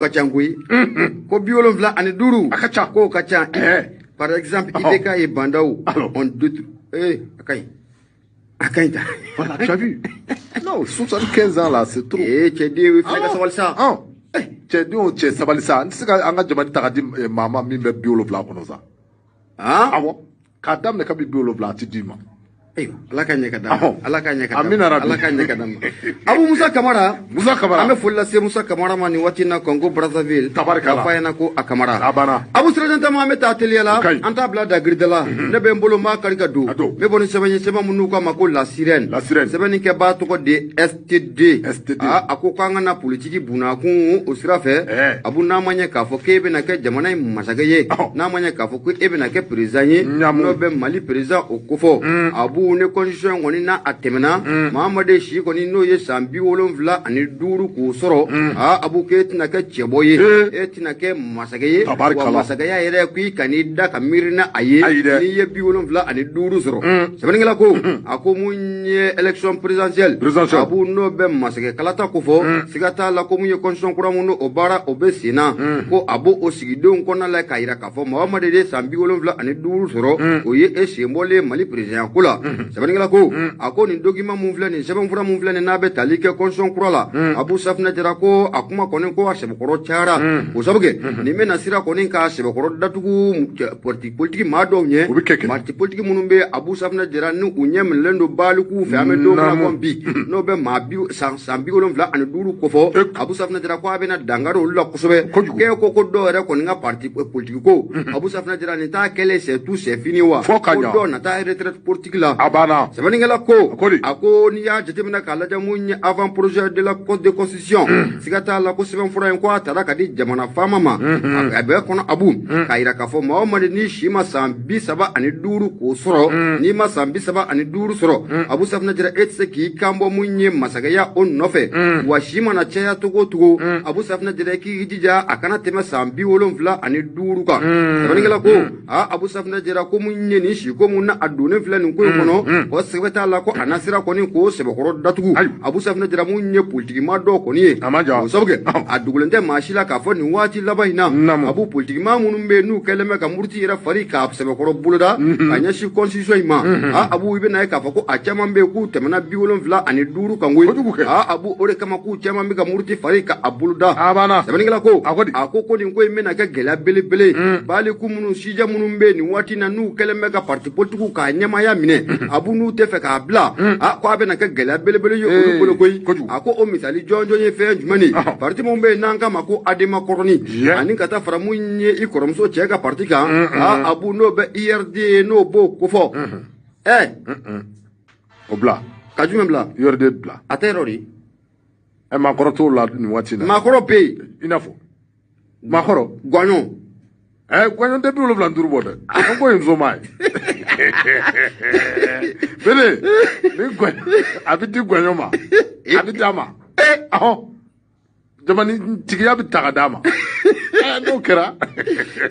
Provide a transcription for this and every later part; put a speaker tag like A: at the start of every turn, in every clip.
A: Ka ca koyi ko 75.
B: A ka ca.
A: K'o ka ca. Par exemple, IBK et Bah N'Daw ont deux, a ka ɲi, a ka ɲi ta.
B: Voilà, tu as vu? Non, 75 ans là, c'est trop.
A: Ee, cɛ den, i fana ka sabali sa.
B: Cɛ den o, cɛ, sabali sa. N tɛ se ka an ka jamana ta ka di maa ma min bɛ 70 kɔnɔ sa. Awɔ, k'a daminɛ kabi 70, a ti d'i ma.
A: Ayiwa, Ala ka ɲɛ ka d'a ma. Ala ka ɲɛ ka d'a ma.
B: Amina rabi.
A: Ala ka ɲɛ ka d'a ma. Abu Musa Kamara.
B: Musa Kamara.
A: An bɛ foli lase Musa Kamara ma nin waati in na Congo Brazzaville.
B: Tabarikala.
A: K'a fɔ a ɲɛna ko a Kamara.
B: A banna.
A: Abu Sirajan Tama, an bɛ taa teliya la.
B: O ka ɲi.
A: An t'a bila dagirida la. Ne bɛ n bolo n b'a kari ka don.
B: A don.
A: N bɛ bɔ ni sɛbɛn ye, sɛbɛn minnu k'a ma ko La Sirène.
B: La Sirène.
A: Sɛbɛnnikɛbaa tɔgɔ de ye STD.
B: STD.
A: Aa, a ko k'an ka na politiki bunakun o sira fɛ. Abu, n'a ma ɲɛ k'a fɔ k'e bɛna kɛ jamana in masakɛ ye, n'a ma ɲɛ k'a fɔ ko e bɛna kɛ président ye,
B: Ɲamu.
A: n'o bɛ Mali président o kofɔ, Abu, ni constitution kɔni n'a a tɛmɛna, Mahamadu si kɔni n'o ye san 75 k'o sɔrɔ, aa, Abu, k'e tɛna kɛ cɛbɔ ye, e tɛna kɛ masakɛ ye.
B: Tabarikala.
A: Wa masakɛya yɛrɛ, k'i kan'i da ka miiri na a ye
B: Ayi dɛ.
A: n'i ye 75 sɔrɔ. Sɛbɛnnikɛla ko, a ko mun ye élection présidentielle.
B: Présidentielle.
A: Abu, n'o bɛ masakɛ kalata kofɔ, siga t'a la ko mun ye constitution kura mun o baara o bɛ sen na, ko a b'o o sigidenw kɔnɔna la k'a yira k'a fɔ Mahamadu de ye san 75 sɔrɔ, o ye e sen bɔlen Mali président ko la. Sɛbɛnnikɛla ko, a ko nin document mun filɛ nin, sɛbɛnfura mun filɛ nin, n'a bɛ tali kɛ constitution kura la, Abu Safinɛ Jara ko a kuma kɔni ko a sɛbɛkɔrɔ cayara, o sabu kɛ nin bɛna sira kɔni k'a sɛbɛkɔrɔ datugu parti politique maa dɔw ɲɛ.
B: O bɛ kɛ kɛ.
A: Parti politique minnu bɛ, Abu Safinɛ Jara, ni u ɲɛ minɛlen don balikuw fɛ, an bɛ don min na
B: Naamu.
A: komi bi, n'o bɛ maa bi san 75 kofɔ, Abu Safinɛ Jara ko a bɛna dankari olu la kosɛbɛ.
B: Kojugu.
A: K'e ko dɔw yɛrɛ kɔni ka parti politique ko, Abu Safinɛ Jara, nin t'a kɛlen c'est tout, c'est fini wa?
B: Fo ka
A: ko
B: ɲa.
A: dɔw nata retraite politique la.
B: A banna.
A: Sɛbɛnnikɛla ko,
B: Ko di?
A: A ko n'i y'a jateminɛ k'a lajɛ mun ye avant projet de la code de constitution, siga t'a la ko sɛbɛnfura in ko a tara ka di jamana faama ma. A bɛɛ kɔnɔ, Abu, k'a yira k'a fɔ maa o maa de n'i si ma san 35 k'o sɔrɔ, n'i ma san 35 sɔrɔ, Abu Safinɛ Jara, e tɛ se k'i kan bɔ mun ye masakɛya o nɔfɛ. Wa si mana caya togo o togo, Abu Safinɛ Jara, i k'i jija a kana tɛmɛ san 75 kan. Sɛbɛnnikɛla ko, aa, Abu Safinɛ Jara, ko mun ye nin si ko mun na a donnen filɛ nin ko in kɔnɔ, o sɛbɛn t'a la ko a na sira kɔni k'o sɛbɛkɔrɔ datugu.
B: Ayi.
A: Abu Safinɛ Jara, mun ye politikima dɔw kɔni ye,
B: A ma jɔ.
A: o sabu kɛ a dogolen tɛ maa si la k'a fɔ nin waati laban in na,
B: Naamu.
A: Abu, politikima minnu bɛ yen n'u kɛlen bɛ ka muruti yɛrɛ fari k'a sɛbɛkɔrɔ boloda ka ɲɛsin constitution in ma, aa, Abu, i bɛna ye k'a fɔ ko a caman bɛ yen k'u tɛmɛna 75 kan koyi.
B: Kojugu kɛ.
A: Aa, Abu, o de kama k'u caman bɛ ka muruti fari ka a boloda.
B: A banna.
A: Sɛbɛnnikɛla ko,
B: A ko di?
A: A ko nin ko in bɛna kɛ gɛlɛya belebele ye. Baliku minnu, sijɛ minnu bɛ yen nin waati in na, n'u kɛlen bɛ ka parti politique k'a ɲɛmaaya minɛ, Abu, n'u tɛ fɛ k'a bila, a ko a bɛna kɛ gɛlɛya belebele ye olu bolo koyi.
B: Kojugu.
A: A ko o misali jɔnjɔn ye fɛn jumɛn de ye? Parti mun bɛ yen n'an k'a ma ko Adema kɔrɔni, ani ka taa fara mun ye i kɔrɔmuso cɛ ka parti kan, aa, Abu, n'o bɛ IRD ye, n'o b'o kofɔ, ɛ.
B: O bila.
A: Ka jumɛn bila?
B: URD bila.
A: A tɛ yɔrɔ de.
B: Ɛ, maakɔrɔ t'o la nin waati in na.
A: Maakɔrɔ bɛ yen.
B: I n'a fɔ maakɔrɔ.
A: Gɔɲɔn.
B: Ɛ, gɔɲɔn tɛ 75 bɔ dɛ. An ko ye nsoma ye bere ni gɔɲɔ, a bɛ di gɔɲɔ ma, a bɛ d'a ma. Ɔhɔn, jamani tigiya bɛ ta ka d'a ma. Ɛ, n'o kɛra.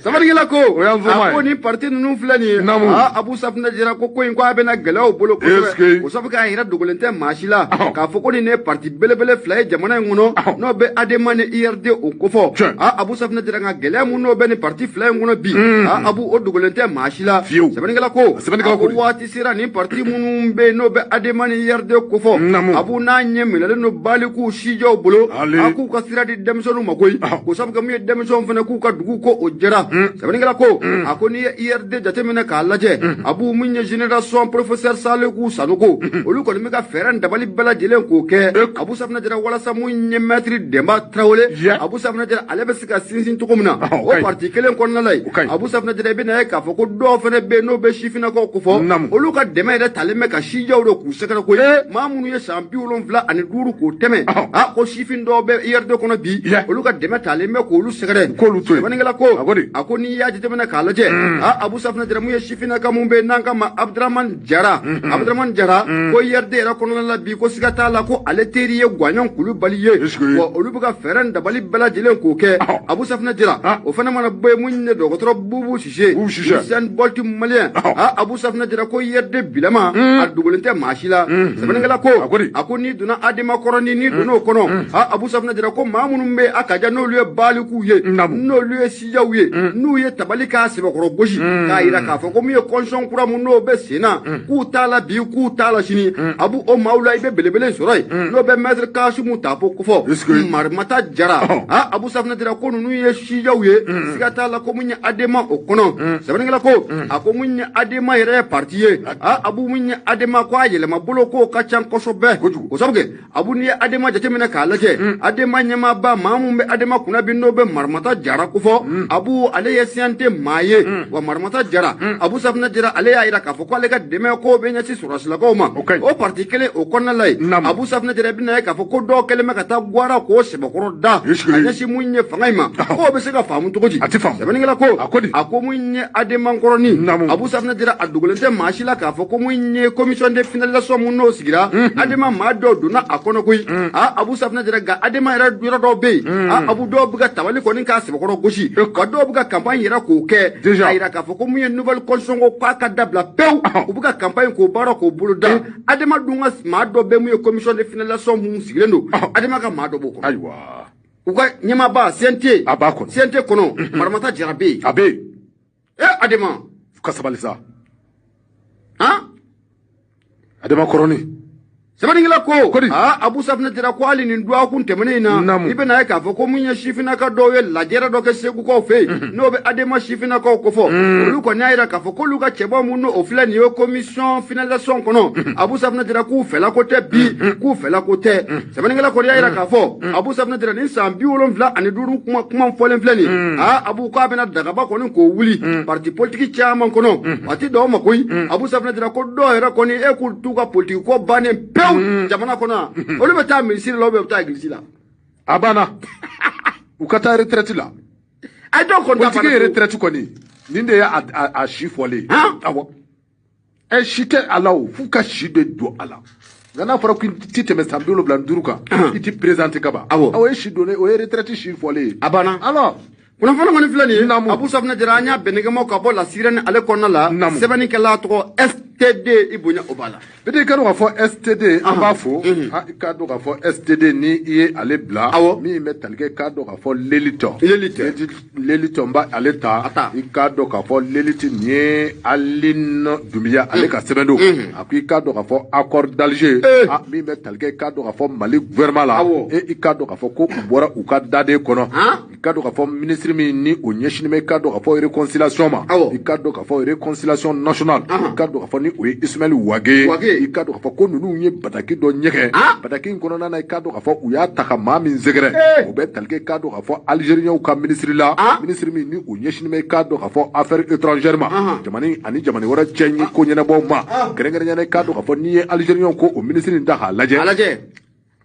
A: Sabarikɛla ko,
B: O y'an soma
A: a ko
B: ye.
A: ni parti ninnu filɛ nin ye.
B: Naamu.
A: Aa, Abu Safinɛ Jara ko in ko a bɛna gɛlɛyaw bolo
B: Est-ce
A: kosɛbɛ, o sabu k'a yɛrɛ dogolen tɛ maa si la k'a fɔ ko nin ye parti belebele fila ye jamana in kɔnɔ, n'o bɛ Adema ni IRD o kofɔ. Aa, Abu Safinɛ Jara, nka gɛlɛya mun n'o bɛ nin parti fila in kɔnɔ bi, aa, Abu, o dogolen tɛ maa si la.
B: Fiyewu.
A: Sɛbɛnnikɛla ko,
B: Sɛbɛnnikɛla
A: a
B: ko
A: ko
B: di?
A: waati sera nin parti minnu bɛ yen n'o bɛ Adema ni IRD kofɔ,
B: Naamu.
A: Abu, n'a ɲɛ minɛlen don balikuw sijɛw bolo,
B: Ale.
A: a k'u ka sira di denmisɛnninw ma koyi, k'o sabu kɛ mun ye denmisɛnw fana k'u ka dugu ko o jɛra. Sɛbɛnnikɛla ko, a ko n'i ye IRD jateminɛ k'a lajɛ, Abu, mun ye génération professeur Saliku Sanogo, olu kɔni bɛ ka fɛɛrɛ ni dabali bɛɛ lajɛlen k'o kɛ, Abu Safinɛ Jara, walasa mun ye maître Denba Tarawele, Abu Safinɛ Jara, ale bɛ se ka sinsin cogo min na
B: O
A: o
B: ka ɲi.
A: parti kelen kɔnɔna la yen.
B: O ka ɲi.
A: Abu Safinɛ Jara, i bɛna ye k'a fɔ ko dɔw fana bɛ yen n'o bɛ sifinnakaw kofɔ,
B: Naamu.
A: olu ka dɛmɛ yɛrɛ talen bɛ ka sijɛw de k'u sɛgɛrɛ koyi. Maa minnu ye san 75 k'o tɛmɛ, a ko sifin dɔw bɛ IRD kɔnɔ bi, olu ka dɛmɛ talen bɛ k'olu sɛgɛrɛ.
B: K'olu to yen.
A: Sɛbɛnnikɛla ko
B: A ko di?
A: A ko n'i y'a jateminɛ k'a lajɛ, a Abu Safunɛ Jara, mun ye sifinnaka mun bɛ yen n'an k'a ma Abdramane Jara, Abdramane Jara ko IRD yɛrɛ kɔnɔna la bi, ko siga t'a la ko ale teri ye Gwaɲɔn Kulubali ye.
B: Est-ce que-
A: Wa olu bɛ ka fɛɛrɛ ni dabali bɛɛ lajɛlen k'o kɛ. Abu Safunɛ Jara, o fana mana bɔ yen, mun ye dɔgɔtɔrɔ Bubu Sise,
B: Bubu Sise.
A: Usain Bolt malien, a Abu Safunɛ Jara ko IRD bilama a dogolen tɛ maa si la. Sɛbɛnnikɛla ko
B: A ko di?
A: A ko n'i donna Adema kɔrɔ ni n'i donna o kɔnɔ, a Abu Safunɛ Jara ko maa minnu bɛ a ka ja n'olu ye balikuw ye, n'olu ye sijaw ye, n'u ye tabali k'a sɛbɛkɔrɔ gosi k'a yira k'a fɔ ko min ye constitution kura mun n'o bɛ sen na, k'u t'a la bi, k'u t'a la sini, a b'u o maaw la, i bɛ belebele sɔrɔ yen n'o bɛ maître Kasimu Tapo kofɔ,
B: Est-ce que-
A: Marimata Jara. A Abu Safunɛ Jara ko ninnu ye sijaw ye, siga t'a la ko mun ye Adema o kɔnɔ. Sɛbɛnnikɛla ko a ko mun ye Adema yɛrɛ ye parti ye, a Abu mun ye Adema ko a yɛlɛma bolo k'o ka ca kosɛbɛ.
B: Kojugu.
A: O sabu kɛ, Abu, n'i ye Adema jateminɛ k'a lajɛ, Adema ɲɛmaaba, maa mun bɛ Adema kunna bi, n'o bɛ Marimata Jara kofɔ, Abu ale ye CNT maa ye. Wa Marimata Jara, Abu Safunɛ Jara, ale y'a yira k'a fɔ k'ale ka dɛmɛ k'o bɛ ɲɛsin sɔrɔsilakaw ma.
B: O ka ɲi.
A: O parti kelen o kɔnɔna la yen, Abu Safunɛ Jara bɛna ye k'a fɔ ko dɔw kɛlen bɛ ka taa gwara k'o sɛbɛkɔrɔ da
B: Est-ce que-
A: ka ɲɛsin mun ye fanga in ma, k'o bɛ se ka faamu cogo di?
B: A tɛ faamu.
A: Sɛbɛnnikɛla ko
B: A ko di?
A: A ko mun ye Adema kɔrɔnin, Abu Safunɛ Jara, a dogolen tɛ maa si la k'a fɔ ko mun ye commission de finalisation mun n'o sigira, Adema maa dɔw donna a kɔnɔ koyi. A Abu Safunɛ Jara, nka Adema yɛrɛ yɔrɔ dɔw bɛ yen, a Abu dɔw bɛ ka tabali kɔni k'a sɛbɛkɔrɔ gosi, wa dɔw bɛ ka campagne yɛrɛ k'o kɛ
B: Déjà.
A: k'a yira k'a fɔ ko mun ye nouvelle constitution ko k'a ka dabila pewu. U bɛ ka campagne k'o baara k'o bolo da. Adema dun ka maa dɔ bɛ mun ye commission de finalisation mun sigilen don, Adema ka maa dɔ b'o kɔnɔ.
B: Ayiwa.
A: U ka ɲɛmaaba CNT,
B: A b'a kɔnɔ.
A: CNT kɔnɔ, Maramata Jara bɛ yen.
B: A bɛ yen.
A: E Adema.
B: Ka sabali sa.
A: Han.
B: Adema kɔrɔnin.
A: Sɛbɛnnikɛla ko
B: Ko di?
A: Aa, Abu Safunɛ Jara ko hali nin dɔgɔkun tɛmɛnen in na, i bɛna ye k'a fɔ ko mun ye sifinnaka dɔw ye lajɛrɛ dɔ kɛ Segukaw fɛ yen, n'o bɛ Adema sifinnakaw kofɔ. Olu kɔni y'a yira k'a fɔ k'olu ka cɛbɔ mun n'o filɛ nin ye commission finalisation kɔnɔ, Abu Safunɛ Jara k'u fɛla ko tɛ bi, k'u fɛla ko tɛ. Sɛbɛnnikɛla kɔni y'a yira k'a fɔ, Abu Safunɛ Jara, nin san 75 kuma fɔlen filɛ nin ye, aa Abu k'a bɛna dagaba kɔni k'o wuli parti politique caman kɔnɔ waati dɔw ma koyi. Abu Safunɛ Jara ko dɔw yɛrɛ kɔni e k'u t'u ka politique ko bannen pewu jamana kɔnɔ yan, olu bɛ taa misiri la ou bien u bɛ taa église la.
B: A banna, u ka taa retraite la.
A: A dɔw kɔni ta
B: Politique
A: banna
B: ye
A: pewu.
B: Retraite kɔni, nin de ye a si fɔlen ye.
A: Han?
B: Awɔ, ɛ si tɛ a la o, f'u ka si de don a la. Nka n'a fɔra k'i ti tɛmɛ san 75 kan, i ti présenter ka ban.
A: Awɔ.
B: Awɔ, e si donnen, o ye retraite si fɔlen ye.
A: A banna.
B: Alors.
A: Kunnafoni kɔni filɛ nin ye. Abu Safunɛ Jara, an y'a bɛnnɛkɛmaw ka bɔ La Sirène ale kɔnɔna la. Sɛbɛnnikɛla tɔgɔ STD, i bonya o b'a la.
B: Bidi, i ka dɔn k'a fɔ STD, an b'a fo. I ka dɔn k'a fɔ STD, ni i ye ale bila, min bɛ tali kɛ, i k'a dɔn k'a fɔ l'élite.
A: L'élite.
B: L'élite, n b'a ale ta.
A: A ta.
B: I k'a dɔn k'a fɔ l'élite nin ye Aline Dunbiya ale ka sɛbɛn don. A ko i k'a dɔn k'a fɔ accord d'Alger, min bɛ tali kɛ, i k'a dɔn k'a fɔ Mali gouvernement la, e i k'a dɔn k'a fɔ ko u bɔra u ka daden kɔnɔ. I k'a dɔn k'a fɔ ministre min ni o ɲɛsinnen bɛ, i k'a dɔn k'a fɔ réconciliation ma, i k'a dɔn k'a fɔ réconciliation nationale, i k'a dɔn k'a fɔ ni o ye Ismaël Wagué ye,
A: Wagué.
B: i k'a dɔn k'a fɔ ko ninnu ye bataki dɔ ɲɛgɛn. Bataki in kɔnɔna na, i k'a dɔn k'a fɔ u y'a ta ka maa min sɛgɛrɛ, o bɛ tali kɛ, i k'a dɔn k'a fɔ algériens ka ministre la, ministre min ni o ɲɛsinnen bɛ, i k'a dɔn k'a fɔ affaires étrangères ma, jamana ani jamana wɛrɛ cɛ ɲi ko ɲɛnabɔw ma, kɛrɛnkɛrɛnnenya la, i k'a dɔn k'a fɔ n'i ye algériens ko o ministre in ta k'a lajɛ,
A: A lajɛ.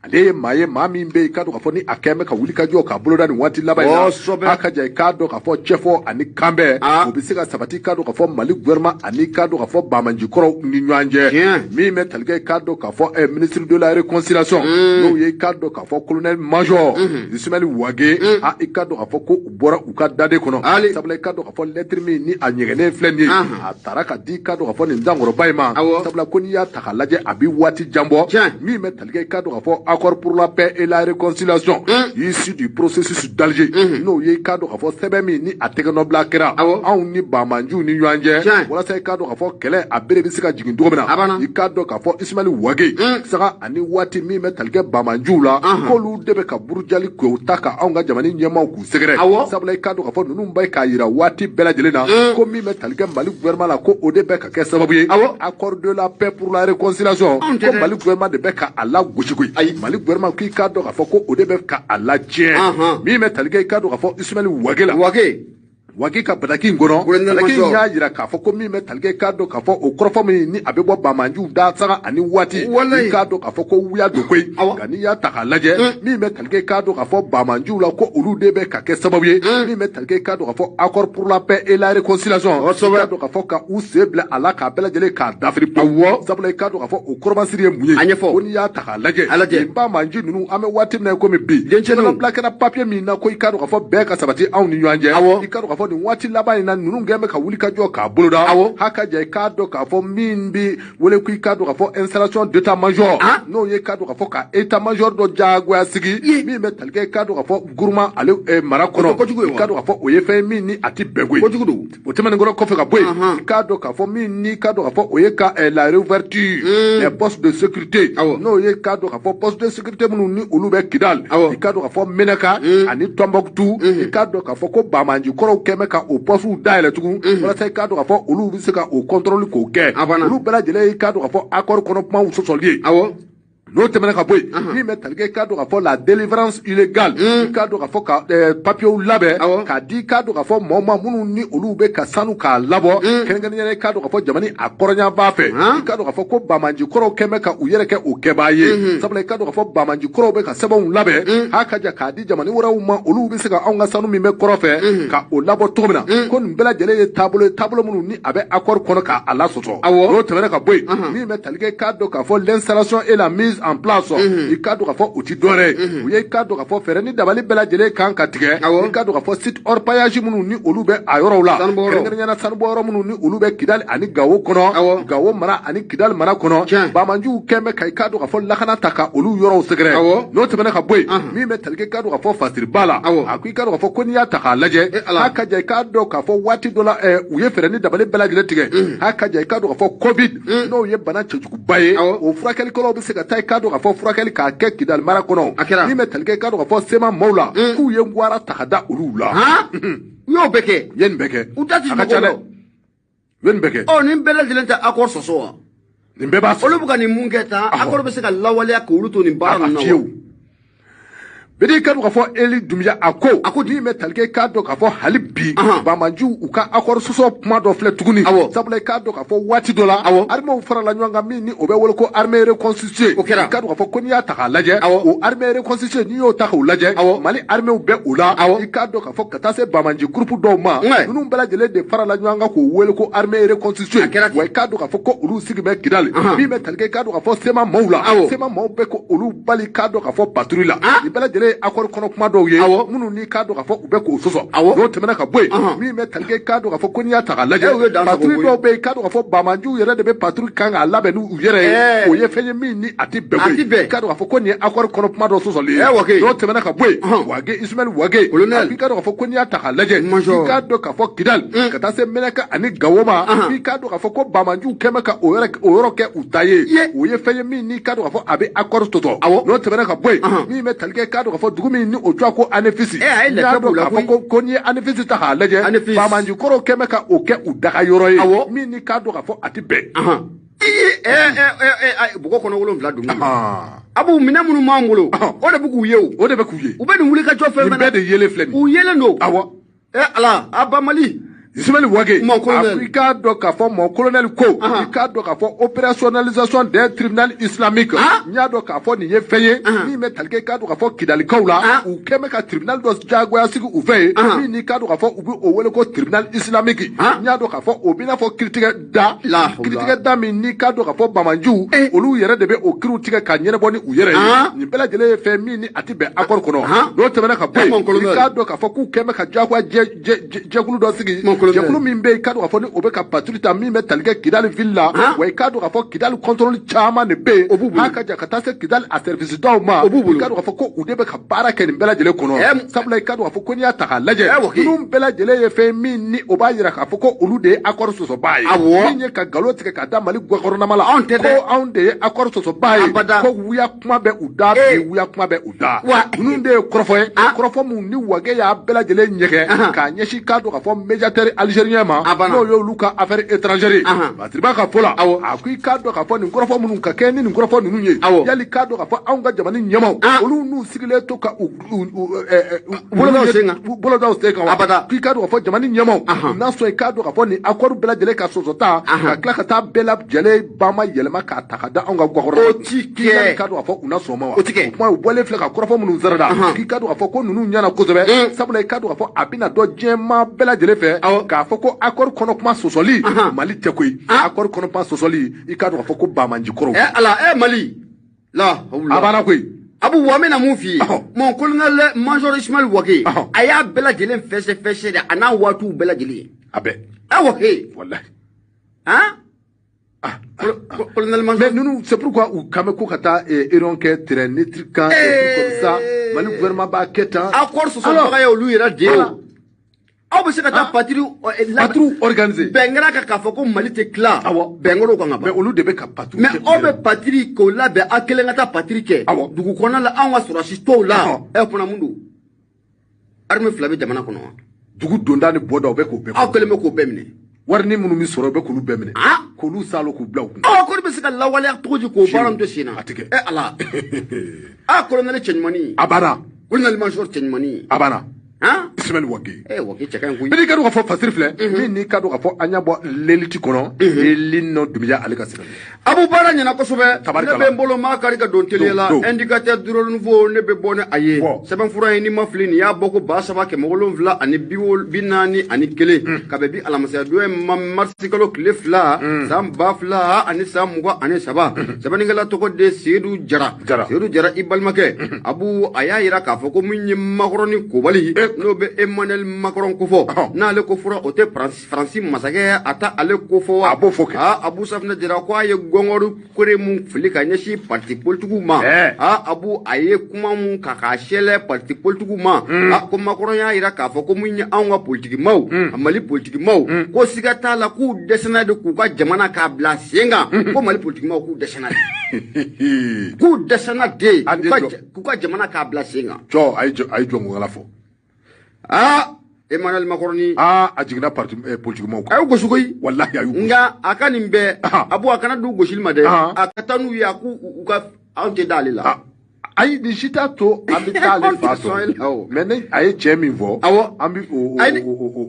B: Ale ye maa ye, maa min bɛ yen, i k'a dɔn k'a fɔ ni a kɛn bɛ ka wuli ka jɔ k'a boloda nin waati laban in na, a ka ja, i k'a dɔn k'a fɔ cɛfɔ ani kanbɛn, o bɛ se ka sabati, i k'a dɔn k'a fɔ Mali gouvernement ani i k'a dɔn k'a fɔ banbaancikɔrɔw ni ɲɔgɔn cɛ. Min bɛ tali kɛ, i k'a dɔn k'a fɔ ministre de la réconciliation, n'o ye i k'a dɔn k'a fɔ colonel major Ismaël Wagué, i k'a dɔn k'a fɔ ko u bɔra u ka daden kɔnɔ, sabula i k'a dɔn k'a fɔ lettre min ni a ɲɛgɛnnen filɛ nin ye, a taara ka di i k'a dɔn k'a fɔ nin dankɔrɔba in ma, sabula ko n'i y'a ta k'a lajɛ, a bɛ waati jan bɔ. Min bɛ tali kɛ, i k'a dɔn k'a fɔ accord pour la paix et la réconciliation issu du processus d'Alger, n'o ye i k'a dɔn k'a fɔ sɛbɛn min ni a tɛgɛnɔbila kɛra anw ni banbaanciw ni ɲɔgɔn cɛ, walasa i k'a dɔn k'a fɔ kɛlɛ a bere bɛ se ka jigin cogo min na, i k'a dɔn k'a fɔ Ismaël Wagué saga ani waati min bɛ tali kɛ banbaanciw la, k'olu de bɛ ka burujali k'o ta ka anw ka jamana ɲɛmaaw k'u sɛgɛrɛ, sabula i k'a dɔn k'a fɔ ninnu bɛ k'a yira waati bɛɛ lajɛlen na ko min bɛ tali kɛ Mali gouvernement la, ko o de bɛ ka kɛ sababu ye accord de la paix pour la réconciliation, ko Mali gouvernement de bɛ ka a lagosi koyi. Mali gouvernement k'i k'a dɔn k'a fɔ ko o de bɛ ka a latiɲɛ. Min bɛ tali kɛ, i k'a dɔn k'a fɔ Ismaël Wagué la,
A: Wagué.
B: Wage ka bataki in kɔnɔ, bataki in y'a jira k'a fɔ ko min bɛ tali kɛ, k'a dɔn k'a fɔ o kɔrɔfɔ min ni a bɛ bɔ banbaanciw da sanga ani waati, i k'a dɔn k'a fɔ ko wuya don koyi. Nka n'i y'a ta k'a lajɛ, min bɛ tali kɛ, k'a dɔn k'a fɔ banbaanciw la, ko olu de bɛ ka kɛ sababu ye min bɛ tali kɛ, k'a dɔn k'a fɔ accord pour la paix et la réconciliation, i k'a dɔn k'a fɔ ka u sen bila a la k'a bɛɛ lajɛlen k'a dafiri pewu. Sabula i k'a dɔn k'a fɔ o kɔrɔmasiri ye mun ye? Ko n'i y'a ta k'a lajɛ, nin banbaanci ninnu, an bɛ waati min na i komi bi, denmisɛnnin kɛra papier min na ko i k'a dɔn k'a fɔ bɛɛ ka sabati anw ni ɲɔgɔn cɛ, i k'a dɔn k'a fɔ nin waati laban in na, ninnu kɛn bɛ ka wuli ka jɔ k'a boloda. Haka ja, i k'a dɔn k'a fɔ min bɛ wele ko i k'a dɔn k'a fɔ installation d'état major, n'o ye k'a dɔn k'a fɔ ka état major dɔ diyagoya sigi min bɛ tali kɛ, k'a dɔn k'a fɔ groupement ale mara kɔnɔ, i k'a dɔn k'a fɔ o ye fɛn ye min ni a ti bɛn koyi. O tɛmɛnen kɔrɔ kɔfɛ ka bɔ yen, i k'a dɔn k'a fɔ min ni k'a dɔn k'a fɔ o ye ka la réouverture des postes de sécurité, n'o ye k'a dɔn k'a fɔ poste de sécurité minnu ni olu bɛ Kidal, i k'a dɔn k'a fɔ Menaka ani Tombouctou, i k'a dɔn k'a fɔ ko banbaanci kɔrɔw kɛn bɛ ka o poste dayɛlɛ tugun walasa i k'a dɔn k'a fɔ olu bɛ se ka o contrôle k'o kɛ. Olu bɛɛ lajɛlen, i k'a dɔn k'a fɔ accord kɔnɔ kumaw sɔsɔli ye. N'o tɛmɛna ka bɔ yen, min bɛ tali kɛ, i k'a dɔn k'a fɔ la délivrance illégale, i k'a dɔn k'a fɔ ka papiyew labɛn k'a di, i k'a dɔn k'a fɔ maaw ma minnu ni olu bɛ ka sanu k'a labɔ, kɛrɛnkɛrɛnnenya i k'a dɔn k'a fɔ jamana a kɔrɔnyanfan fɛ, i k'a dɔn k'a fɔ ko banbaanci kɔrɔw kɛn bɛ ka u yɛrɛ kɛ o kɛbaa ye. Sabula i k'a dɔn k'a fɔ banbaanci kɔrɔw bɛ ka sɛbɛnw labɛn ha ka ja k'a di jamana wɛrɛw ma, olu bɛ se ka anw ka sanu min bɛ kɔrɔ fɛ ka o labɔ cogo min na, ko nin bɛɛ lajɛlen ye taabolo ye, taabolo minnu ni a bɛ accord kɔnɔ k'a lasɔsɔ. N'o tɛmɛna ka bɔ yen, min bɛ tali kɛ, k'a dɔn k'a fɔ l'installation et la mise en place, i k'a dɔn k'a fɔ o ti dɔwɛrɛ ye, u ye i k'a dɔn k'a fɔ fɛɛrɛ ni dabali bɛɛ lajɛlen kan ka tigɛ, i k'a dɔn k'a fɔ site orpaillage minnu ni olu bɛ a yɔrɔw la, kɛrɛnkɛrɛnnenya la sanubɔyɔrɔ minnu ni olu bɛ Kidali ani Gawo kɔnɔ, Gawo mara ani Kidali mara kɔnɔ, banbaanciw kɛn bɛ ka i k'a dɔn k'a fɔ lakana ta ka olu yɔrɔw sɛgɛrɛ. N'o tɛmɛna ka bɔ yen, min bɛ tali kɛ, k'a dɔn k'a fɔ Fasiriba la, a ko i k'a dɔn k'a fɔ ko n'i y'a ta k'a lajɛ, a ka ja i k'a dɔn k'a fɔ waati dɔ la u ye fɛɛrɛ ni dabali bɛɛ lajɛlen tigɛ, a ka ja i k'a dɔn k'a fɔ Covid, n'o ye bana cɛjuguba ye, o furakɛlikɛlaw bɛ se ka taa i k'a dɔn k'a fɔ furakɛli k'a kɛ Kidali mara kɔnɔ. Min bɛ tali kɛ, i k'a dɔn k'a fɔ sema maaw la, k'u ye wara ta ka da olu la.
A: U y'o bɛɛ kɛ.
B: U ye nin bɛɛ kɛ.
A: U da ti
B: A ka ca dɛ, u ye nin bɛɛ kɛ.
A: Ɔ, nin bɛɛ lajɛlen tɛ accord sɔsɔ wa?
B: Nin bɛɛ b'a sɔsɔ.
A: Olu bɛ ka nin mun kɛ tan, accord bɛ se ka lawaleya k'olu to nin baara ninnu na wa?
B: Fiyewu. Bidi, i k'a dɔn k'a fɔ Eli Dunbiya a ko min bɛ tali kɛ, i k'a dɔn k'a fɔ hali bi banbaanciw u ka accord sɔsɔ kuma dɔ filɛ tuguni. Sabula i k'a dɔn k'a fɔ waati dɔ la, armée farala ɲɔgɔn kan min ni o bɛ wele ko armée reconstituée.
A: O kɛra.
B: I k'a dɔn k'a fɔ ko n'i y'a ta k'a lajɛ, o armée reconstituée, n'i y'o ta k'o lajɛ, Mali armée bɛ o la. I k'a dɔn k'a fɔ ka taa se banbaanci groupe dɔw ma, ninnu bɛɛ lajɛlen de farala ɲɔgɔn kan k'o wele ko armée reconstituée. Wa i k'a dɔn k'a fɔ ko olu sigi bɛ Kidali. Min bɛ tali kɛ, i k'a dɔn k'a fɔ sema maaw la, sema maaw bɛ ko olu bali k'a dɔn k'a fɔ patrouille la. Nin bɛɛ lajɛlen ye accord kɔnɔ kuma dɔw ye minnu n'i k'a dɔn k'a fɔ u bɛ k'o sɔsɔ. N'o tɛmɛna ka bɔ yen, min bɛ tali kɛ, k'a dɔn k'a fɔ ko n'i y'a ta k'a lajɛ, patrouille dɔw bɛ yen, k'a dɔn k'a fɔ banbaanciw yɛrɛ de bɛ patrouille kan k'a labɛn n'u yɛrɛ ye, o ye fɛn ye min ni a ti bɛn koyi. K'a dɔn k'a fɔ ko nin ye accord kɔnɔ kuma dɔ sɔsɔli ye. N'o tɛmɛna ka bɔ yen, Wage Ismaël Wage, i k'a dɔn k'a fɔ ko n'i y'a ta k'a lajɛ, i k'a dɔn k'a fɔ Kidali ka taa se Menaka ani Gawo ma, i k'a dɔn k'a fɔ ko banbaanciw kɛn bɛ ka o yɔrɔ kɛ u ta ye, o ye fɛn ye min ni k'a dɔn k'a fɔ a bɛ accord sɔsɔ. N'o tɛmɛna ka bɔ yen, min bɛ tali kɛ, k'a dɔn k'a fɔ dugu min ni o tɔgɔ ko Anefisi,
A: a ye
B: k'a dɔn k'a fɔ ko n'i ye Anefisi ta k'a lajɛ, banbaanci kɔrɔw kɛn bɛ ka o kɛ u daga yɔrɔ ye min ni k'a dɔn k'a fɔ a ti bɛn.
A: Bɔgɔ kɔnɔ 7 dun. Abu, minɛn minnu b'an bolo, o de bɛ k'u ye o.
B: O de bɛ k'u ye.
A: U bɛ nin wuli ka jɔ fɛn fɛn
B: na. Nin bɛɛ de yelen filɛ nin.
A: U yelen don. Ala, a ba Mali.
B: Ismaël Wage, a ko i k'a dɔn k'a fɔ mon colonel ko i k'a dɔn k'a fɔ opérationnalisation des tribunaux islamiques, n y'a dɔn k'a fɔ nin ye fɛn ye min bɛ tali kɛ, i k'a dɔn k'a fɔ Kidalikaw la, u kɛn bɛ ka tribunal dɔ diyagoya sigi u fɛ yen min n'i k'a dɔn k'a fɔ u bɛ o wele ko tribunal islamique. N y'a dɔn k'a fɔ o b'i n'a fɔ kiiritigɛ da, kiiritigɛ da min n'i k'a dɔn k'a fɔ banbaanciw olu yɛrɛ de bɛ o kiiriw tigɛ ka ɲɛnabɔ ni u yɛrɛ ye. Nin bɛɛ lajɛlen ye fɛn min ni a ti bɛn accord kɔnɔ. N'o tɛmɛna ka bɔ yen, i k'a dɔn k'a fɔ k'u kɛn bɛ ka diyagoya jɛkulu dɔ sigi, jɛkulu min bɛ yen, i k'a dɔn k'a fɔ ni o bɛ ka patrouille ta min bɛ tali kɛ Kidali ville la. Wa i k'a dɔn k'a fɔ Kidali contrôle caman de bɛ yen, n'a ka jan ka taa se Kidali a service daw ma, i k'a dɔn k'a fɔ ko u de bɛ ka baara kɛ nin bɛɛ lajɛlen kɔnɔ. Sabula i k'a dɔn k'a fɔ ko n'i y'a ta k'a lajɛ, ninnu bɛɛ lajɛlen ye fɛn min ni o b'a jira k'a fɔ ko olu de ye accord sɔsɔbaa ye, min ye ka nkalon tigɛ ka da Mali gouvernement la, ko anw de ye accord sɔsɔbaa ye, ko wuya kuma bɛ u da bi, wuya kuma bɛ u da. Ninnu de ye kɔrɔfɔ ye, kɔrɔfɔ mun ni Wage y'a bɛɛ lajɛlen ɲɛgɛn k'a ɲɛsin k'a dɔn k'a fɔ médiateur algérien ma n'o y'olu ka affaire étrangère ye Fasiriba ka fɔ la a ko i k'a dɔn k'a fɔ nin kɔrɔfɔ minnu ka kɛ ni nin kɔrɔfɔ ninnu ye yali k'a dɔn k'a fɔ anw ka jamana ɲɛmaaw olu n'u sigilen to ka u bolo da u sen kan wa k'i k'a dɔn k'a fɔ jamana ɲɛmaaw n'a sɔrɔ i k'a dɔn k'a fɔ nin accord bɛɛ lajɛlen ka sɔsɔ ta ka tila ka taa bɛɛ lajɛlen ba ma yɛlɛma k'a ta ka da anw ka gakɔrɔ
A: o ti kɛ
B: k'i k'a dɔn k'a fɔ u na sɔn ma wa o ti kɛ o kuma u bɔlen filɛ ka kɔrɔfɔ minnu sarada k'i k'a dɔn k'a fɔ ko ninnu ɲɛna kosɛbɛ sabula i k'a dɔn k'a fɔ a bɛna dɔn diɲɛmaa bɛɛ lajɛlen fɛ k'a fɔ ko accord kɔnɔ kuma sɔsɔli Mali tɛ koyi accord kɔnɔ kuma sɔsɔli i k'a dɔn k'a fɔ ko bamanji kɔrɔ
A: ala Mali la
B: a banna koyi.
A: Abu wa n bɛna mun f'i ye mon colonel major Ismaël Wagué a y'a bɛɛ lajɛlen fɛsɛ de a n'a waatiw bɛɛ lajɛlen ye
B: a bɛɛ
A: Wagué
B: walahi
A: han. Colonel major.
B: Mais nous, c'est pourquoi u kan bɛ ko ka taa erreur kɛ terrain neutre kan comme ça Mali gouvernement b'a kɛ tan.
A: Accord sɔsɔbaga ye olu yɛrɛ de ye o. Aw bɛ se ka taa patrouille
B: patrouille organiser.
A: Bɛn kɛra kan k'a fɔ ko Mali tɛ tila.
B: Awɔ.
A: Bɛn kɛra o kan ka ban.
B: Mais olu de bɛ ka patrouille
A: kɛ. Mais aw bɛ patrouille k'o labɛn aw kelen ka taa patrouille kɛ.
B: Awɔ.
A: Dugu kɔnɔna la anw ka sɔrɔdasi tɔw la. Ɛ kunna mun don? Armée fila bɛ jamana kɔnɔ wa?
B: Dugu donda ni bɔda u bɛ k'o bɛɛ.
A: Aw kelen bɛ k'o bɛɛ minɛ.
B: Wari ni minnu bɛ sɔrɔ u bɛ k'olu bɛɛ minɛ. K'olu salo k'u bila u kun.
A: Aw ko bɛ se ka lawaleya cogo di k'o baara to sen na?
B: A tɛ kɛ.
A: Ala. A colonel cɛɲumanin.
B: A banna.
A: Colonel major cɛɲumanin.
B: A banna.
A: Han?
B: Ismaël Wagué.
A: Wagué cɛ ka ɲi koyi.
B: N'i ka dɔn k'a fɔ Fasiri filɛ. Min n'i ka dɔn k'a fɔ an y'a bɔ l'élite kɔnɔ. Elino Dunbiya ale ka sɛbɛn.
A: Abu baara ɲɛna kosɛbɛ.
B: Tabarikala.
A: Ne bɛ n bolo maa kari ka don teliya la. Indicateur du renouveau ne bɛ bɔ ni a ye. Sɛbɛnfura in n'i ma fili nin y'a bɔ ko 3741. Ka bɛn bi alamisaya don ma marisi kalo tile 2 san 2023. Sɛbɛnnikɛla tɔgɔ de Seydou Jara. Seydou Jara i balimakɛ. Abu a y'a yira k'a fɔ ko min ye Macron kobali. N'o bɛ Emmanuel Macron kofɔ n'ale ko fɔra o tɛ Faransi masakɛ a ta ale kofɔ wa
B: a b'o fɔ kɛ
A: Abu Safinɛ Jara ko a ye gɔngɔri kore mun fili ka ɲɛsin parti politigiw ma Abu a ye kuma mun ka k'a sɛlɛ parti politigiw ma ko Macron y'a yira k'a fɔ ko mun ye anw ka politikimaw Mali politikimaw ko siga t'a la k'u dɛsɛna de k'u ka jamana k'a bila sen kan ko Mali politikimaw k'u dɛsɛna de k'u dɛsɛna de k'u ka jamana k'a bila sen kan.
B: Jɔ a ye jɔnkala fɔ.
A: Emmanuel Macron
B: a jiginna parti politique maaw
A: kan. A y'u gosi koyi.
B: Walahi a y'u gosi.
A: Nka a ka nin bɛɛ Abu a kana d'u gosili ma dɛ. A ka taa n'u ye a k'u u ka anw tɛ d'ale la.
B: Ayi nin si t'a to an bɛ taa ale fa sɔrɔ. Mais ni a ye cɛ min fɔ.
A: Awɔ.
B: An bɛ o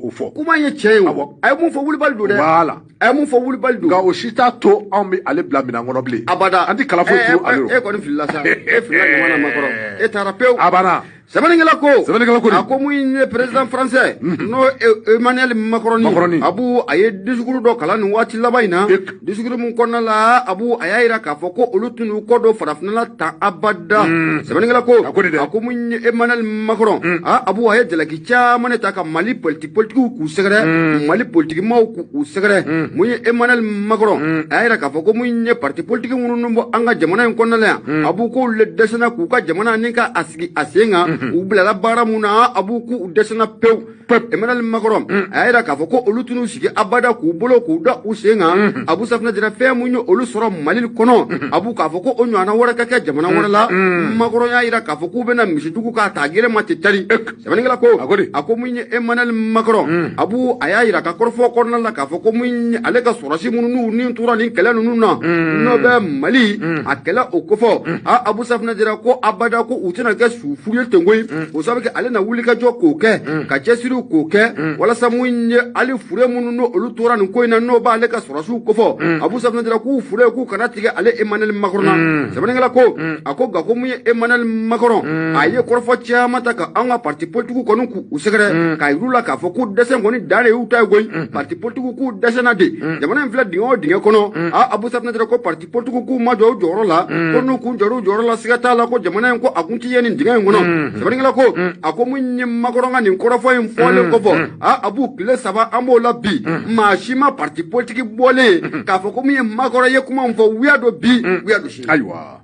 B: fɔ.
A: Kuma ye tiɲɛ ye o. A ye mun fɔ wulibali don dɛ.
B: Voilà.
A: A ye mun fɔ wulibali don.
B: Nka o si t'a to anw bɛ ale bila minɛn kɔnɔ bilen.
A: Abada.
B: An tɛ kala foyi turu ale
A: rɔ. E kɔni filila sa. E filila jamana ma kɔrɔ. E taara pewu.
B: A banna.
A: Sɛbɛnnikɛla ko.
B: Sɛbɛnnikɛla ko
A: a ko mun ye président français n'o Emmanuel Macron. Abu a ye discours dɔ kalan nin waati laban in na. Discours mun kɔnɔna la Abu a y'a yira k'a fɔ ko olu tun y'u kɔ don farafinna la tan abada. Sɛbɛnnikɛla ko. A ko mun ye Emmanuel Macron. Abu a ye jalaki caman de ta ka Mali politigiw k'u sɛgɛrɛ. Mali politikimaw k'u sɛgɛrɛ. Mun ye Emmanuel Macron. A y'a yira k'a fɔ ko mun ye parti politique minnu bɔ an ka jamana in kɔnɔna la yan. Abu k'olu le dɛsɛna k'u ka jamana ni ka a sigi a sen kan. U bilala baara mun na Abu k'u dɛsɛna pewu. Emmanuel Macron a y'a yira k'a fɔ ko olu tun sigi abada k'u bolo k'u da u sen kan. Abu Safinɛ Jara fɛn mun ye olu sɔrɔ Mali kɔnɔ. Abu k'a fɔ ko o ɲɔgɔnna wɛrɛ ka kɛ jamana wɛrɛ la. Macron y'a yira k'a fɔ k'u bɛna misijugu k'a ta gere ma tɛ tari. Sɛbɛnnikɛla ko a ko mun ye Emmanuel Macron. Abu a y'a yira ka kɔrɔfɔ kɔnɔna la k'a fɔ ko mun ye ale ka sɔrɔsi minnu n'u ni tora nin kɛlɛ ninnu na. N'o bɛ Mali a kɛlɛ o kofɔ. Abu Safinɛ Jara ko abada ko u tɛna kɛ su ye ten koyi. O sababu kɛ ale na wuli ka jɔ k'o kɛ ka cɛsiriw k'o kɛ walasa mun ye hali fure minnu n'o olu tora nin ko in na n'o b'ale ka sɔrɔsiw kofɔ. Abu Safinɛ Jara k'u fure k'u kana tigɛ ale Emmanuel Macron na. Sɛbɛnnikɛla ko a ko nka ko mun ye Emmanuel Macron a ye kɔrɔfɔ caman ta ka an ka parti politigiw kɔni k'u sɛgɛrɛ k'a yir'u la k'a fɔ ko dɛsɛ kɔni dan de y'u ta ye koyi. Parti politigiw k'u dɛsɛna de. Jamana in filɛ dingɛ o dingɛ kɔnɔ. Abu Safinɛ Jara ko parti politigiw k'u ma jɔ u jɔyɔrɔ la. Ko n'u k'u jɔr'u jɔyɔrɔ la siga t'a la ko jamana in ko a kun ti ye nin dingɛ in kɔnɔ. Sɛbɛnnikɛla ko a ko mun ye Macron ka nin kɔrɔfɔ in fɔlen kɔfɛ Abu tile 3 an b'o la bi maa si ma parti politique bɔlen k'a fɔ ko mun ye Macron ye kuma min fɔ wuya don bi wuya don sini.
B: Ayiwa.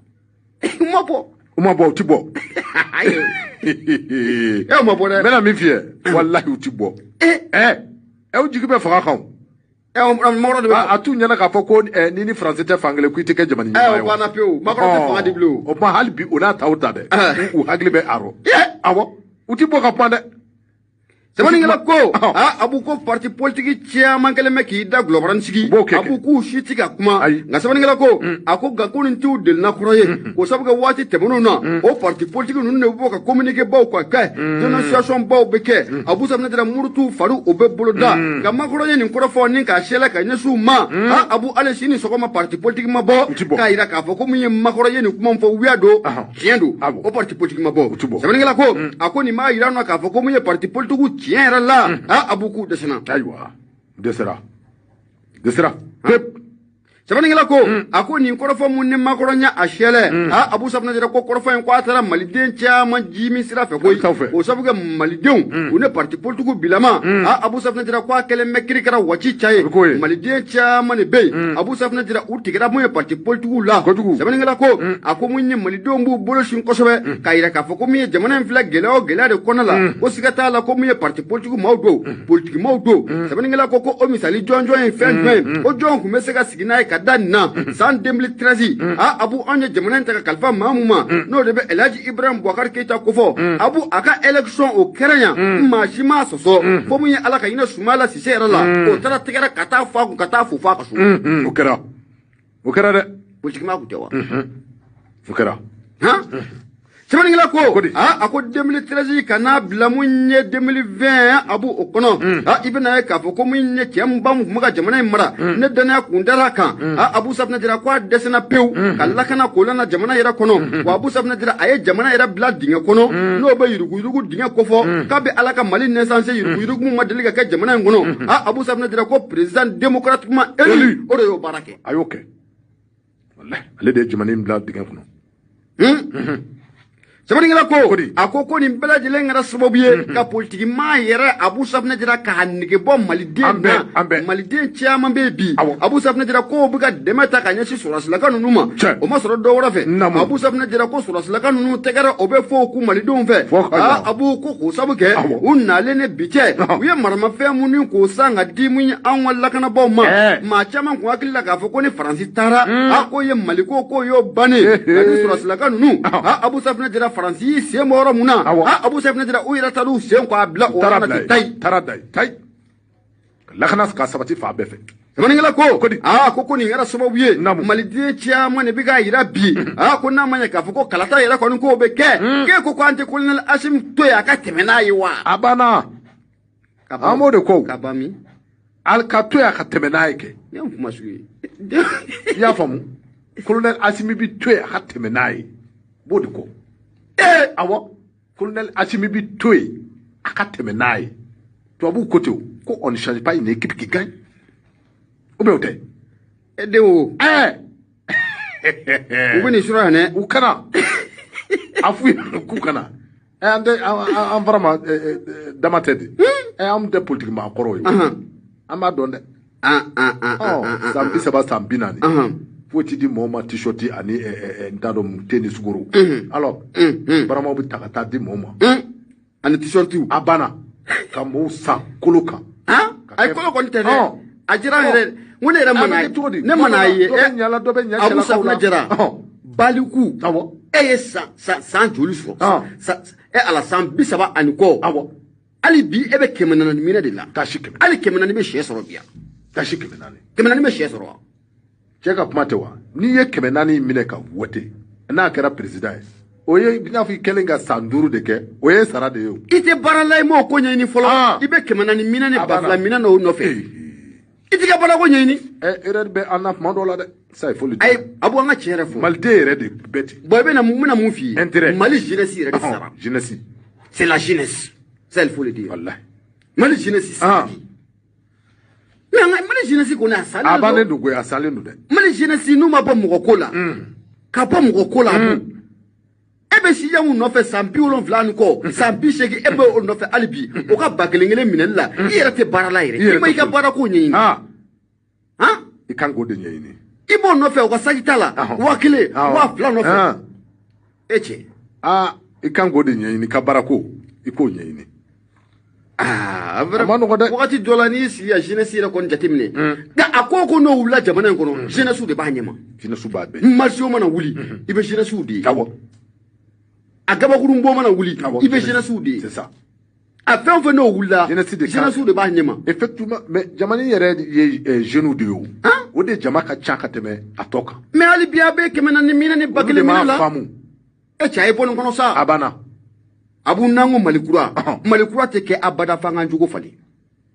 A: U ma bɔ.
B: U ma bɔ u ti bɔ.
A: E ma bɔ dɛ.
B: N bɛna min f'i ye walahi u ti bɔ. U jigi bɛ fanga kan.
A: Macron de bɛ
B: a t'u ɲɛna k'a fɔ ko ni ni Faransi tɛ fankelen ko i tɛ kɛ jamana ɲɛmaa ye.
A: O banna pewu. Macron tɛ fanga di bilen o.
B: O kuma hali bi o n'a taw ta dɛ. U hakili bɛ a rɔ. Awɔ u ti bɔ ka kuma dɛ.
A: Sɛbɛnnikɛla ko Abu ko parti politique caman kɛlen bɛ k'i da gulɔbaranin sigi Abu k'u si ti ka kuma nka sɛbɛnnikɛla ko a ko nka ko nin t'u delina kɔrɔ ye k'o sabu kɛ waati tɛmɛnenw na o parti politique ninnu de bɛ bɔ ka communiqué baw ka kɛ dénonciation baw bɛ kɛ Abu Safinɛ Jara murutu fari o bɛ boloda nka Macron ye nin kɔrɔfɔ ni k'a sɛlɛ ka ɲɛsin u ma Abu hali sini sɔgɔma parti politique ma bɔ k'a jira k'a fɔ ko min ye Macron ye nin kuma fɔ wuya don tiɲɛ don o parti politique ma bɔ sɛbɛnnikɛla ko a ko nin b'a jira an na k'a fɔ ko min ye parti politique tiɲɛ yɛrɛ la Abu k'u dɛsɛra
B: ayiwa dɛsɛra dɛsɛra pep
A: sɛbɛnnikɛla ko a ko nin kɔrɔfɔ mun ni Macron ye a sɛlɛ Abu Safinɛ Jara ko kɔrɔfɔ in ko a taara maliden caman ji min sira fɛ koyi o sabu kɛ malidenw u ni parti politique bilama Abu Safinɛ Jara ko a kɛlen bɛ kiri kɛra waci ca ye maliden caman de bɛ yen Abu Safinɛ Jara u tigɛra mun ye parti politique la sɛbɛnnikɛla ko a ko mun ye malidenw b'u bolo sin kosɛbɛ k'a yira k'a fɔ ko min ye jamana in filɛ gɛlɛya o gɛlɛya de kɔnɔna la ko siga t'a la ko min ye parti politique maaw don politique maaw don sɛbɛnnikɛla ko ko o misali jɔnjɔn ye fɛn jumɛn ye ko jɔn tun bɛ se ka sigi n'a ye ka da nin na san 2013 Abu anw ye jamana in ta ka kalifa maa mun ma n'o de bɛ El Hadji Ibrahim Boubacar Keïta kofɔ Abu a ka élection o kɛra yan maa si m'a sɔsɔ fo mun ye Ala ka hinɛ Soumaïla Cissé yɛrɛ la o taara tɛgɛrɛ ka taa fɔ a kun ka taa fo f'a ka so
B: o kɛra o kɛra dɛ
A: politique maa kun tɛ wa
B: o kɛra
A: han sɛbɛnnikɛla ko a ko 2013 ka n'a bila mun ye 2020 Abu o kɔnɔ i bɛna ye k'a fɔ ko mun ye cɛ ba mun tun bɛ ka jamana in mara ne danaya kun dara a kan Abu Safinɛ Jara ko a dɛsɛna pewu ka lakana k'o lana jamana yɛrɛ kɔnɔ wa Abu Safinɛ Jara a ye jamana yɛrɛ bila dingɛ kɔnɔ n'o bɛ yuruguyurugu dingɛ kofɔ k'a bɛ Ala ka Mali naissance yuruguyurugu mun ma deli ka kɛ jamana in kɔnɔ Abu Safinɛ Jara ko président démocratiquement élu o de y'o baara kɛ
B: a y'o kɛ walahi ale de ye jamana in bila dingɛ kɔnɔ
A: sɛbɛnnikɛla ko a ko ko nin bɛɛ lajɛlen kɛra sababu ye ka politiki maa yɛrɛ Abu Safinɛ Jara k'a nege bɔ maliden na maliden caman bɛ yen bi Abu Safinɛ Jara k'o bɛ ka dɛmɛ ta ka ɲɛsin sɔrɔdasilaka ninnu ma o ma sɔrɔ dɔ wɛrɛ fɛ Abu Safinɛ Jara ko sɔrɔdasilaka ninnu tɛgɛrɛ o bɛ fɔ k'u malidenw fɛ Abu ko k'o sabu kɛ u nalen ni bi cɛ u ye maramafɛn minnu k'o san ka di mun ye anw ka lakanabaaw ma maa caman kun hakili la k'a fɔ ko ni Faransi taara a k'o ye Maliko k'o y'o bannen ani sɔrɔdasilaka ninnu Abu Safinɛ Jara Faransi y'i sen bɔ yɔrɔ mun na Abu Safinɛ Jara u yɛrɛ taar'u sen k'a bila o yɔrɔ la ten tayi
B: taara da tayi lakana ka sabati fan bɛɛ fɛ
A: sɛbɛnnikɛla ko a ko nin kɛra sababu ye maliden caman de bɛ k'a jira bi ko n'a ma ɲɛ k'a fɔ ko kalata yɛrɛ kɔni k'o bɛ kɛ k'e ko k'an tɛ colonel Assimi to yen a ka tɛmɛ n'a ye wa
B: a banna an b'o de ko
A: ka ban min
B: ali ka to yen a ka tɛmɛ n'a ye kɛ
A: ne ye kuma sugu ye
B: i y'a faamu colonel Assimi bi to yen a ka tɛmɛ n'a ye b'o de ko awɔ colonel Assimi bi to yen a ka tɛmɛ n'a ye tubabuw ko ten ko on ne change pas une équipe qui gagne ou bien o tɛ
A: e de o u bɛ nin sɔrɔ yan dɛ
B: u kana a f'u ye k'u kana an tɛ an fara ma dama tɛ de an tɛ politique maa kɔrɔw ye an b'a dɔn dɛ san 30 san 40 foyi ti di mɔgɔw ma t-shirt ani n t'a dɔn te ni sukaro alors baramaw bɛ ta ka taa di mɔgɔw ma
A: ani t-shirt
B: a banna ka mɔgɔw san kolo kan
A: ayi kolo kɔni tɛ dɛ a diyara n yɛrɛ n ko ne yɛrɛ ma n'a ye ne ma n'a ye
B: dɔ bɛ ɲa dɔ bɛ ɲa
A: Abu Safinɛ Jara baliku e ye san joli sɔrɔ e ala san 30 ani kɔ hali bi e bɛ 400 minɛ de la hali 400 bɛ sɛ sɔrɔ bi yan
B: tasi 400
A: 400 bɛ sɛ sɔrɔ wa
B: cɛ ka kuma tɛ wa n'i ye 400 minɛ ka wote n'a kɛra président ye o ye i n'a fɔ i kɛlen ka san 5 de kɛ o ye sara de ye o
A: i tɛ baara la i m'o ko ɲɛɲini fɔlɔ i bɛ 400 minɛ ni 2000 minɛ n'o nɔfɛ i t'i ka baarako ɲɛɲini
B: erreur bɛ an na tuma dɔw la dɛ ça il faut le dire
A: ayi Abu an ka tiɲɛ yɛrɛ fɔ
B: maliden yɛrɛ de bɛ ten
A: bon i bɛna mun bɛna mun f'i ye
B: intérêt
A: Mali jeunesse yɛrɛ de sara
B: jeunesse
A: c'est la jeunesse ça il faut le dire
B: wallahi
A: Mali jeunesse sara mais an ka Mali jeunesse kɔni a salen don
B: a bannen don koyi a salen don dɛ
A: Mali jeunesse n'u ma bɔ mɔgɔ ko la ka bɔ mɔgɔ ko la Abu e bɛ sijan mun nɔfɛ san 70 ani kɔ san 80 e bɛ o nɔfɛ hali bi o ka ba kelen kelen minɛli la i yɛrɛ tɛ baara la yɛrɛ i ma i ka baarako ɲɛɲini
B: i kan k'o de ɲɛɲini
A: i b'o nɔfɛ o ka saki t'a la 1000 2000 nɔfɛ e cɛ
B: i kan k'o de ɲɛɲini ka baarako i k'o ɲɛɲini
A: a ma nɔgɔn dɛ wagati dɔ la n'i y'i sigi ka jeunesse yɛrɛ kɔni jateminɛ nka a ko ko n'o wulila jamana in kɔnɔ jeunesse de b'a ɲɛma
B: jeunesse b'a bɛɛ
A: marche mana wuli i bɛ jeunesse de ye a gabakurun bɔ mana wuli i bɛ jeunesse de ye
B: c'est ça
A: A fɛn o fɛn n'o wulila,
B: jeunesse de kan,
A: jeunesse de b'a ɲɛma.
B: Effectivement, mais jamana yɛrɛ ye jeunes de ye o. O de jama ka ca ka tɛmɛ a tɔ kan.
A: Mais hali bi a bɛ 400 minɛ ni ba
B: Olu de
A: kelen
B: m'a
A: minɛ la.
B: faamu.
A: E cɛ, a ye bɔ nin kɔnɔ sa.
B: A banna.
A: Abu, n'an ko Mali kura, Mali kura tɛ kɛ abada f'an k'an jogo falen.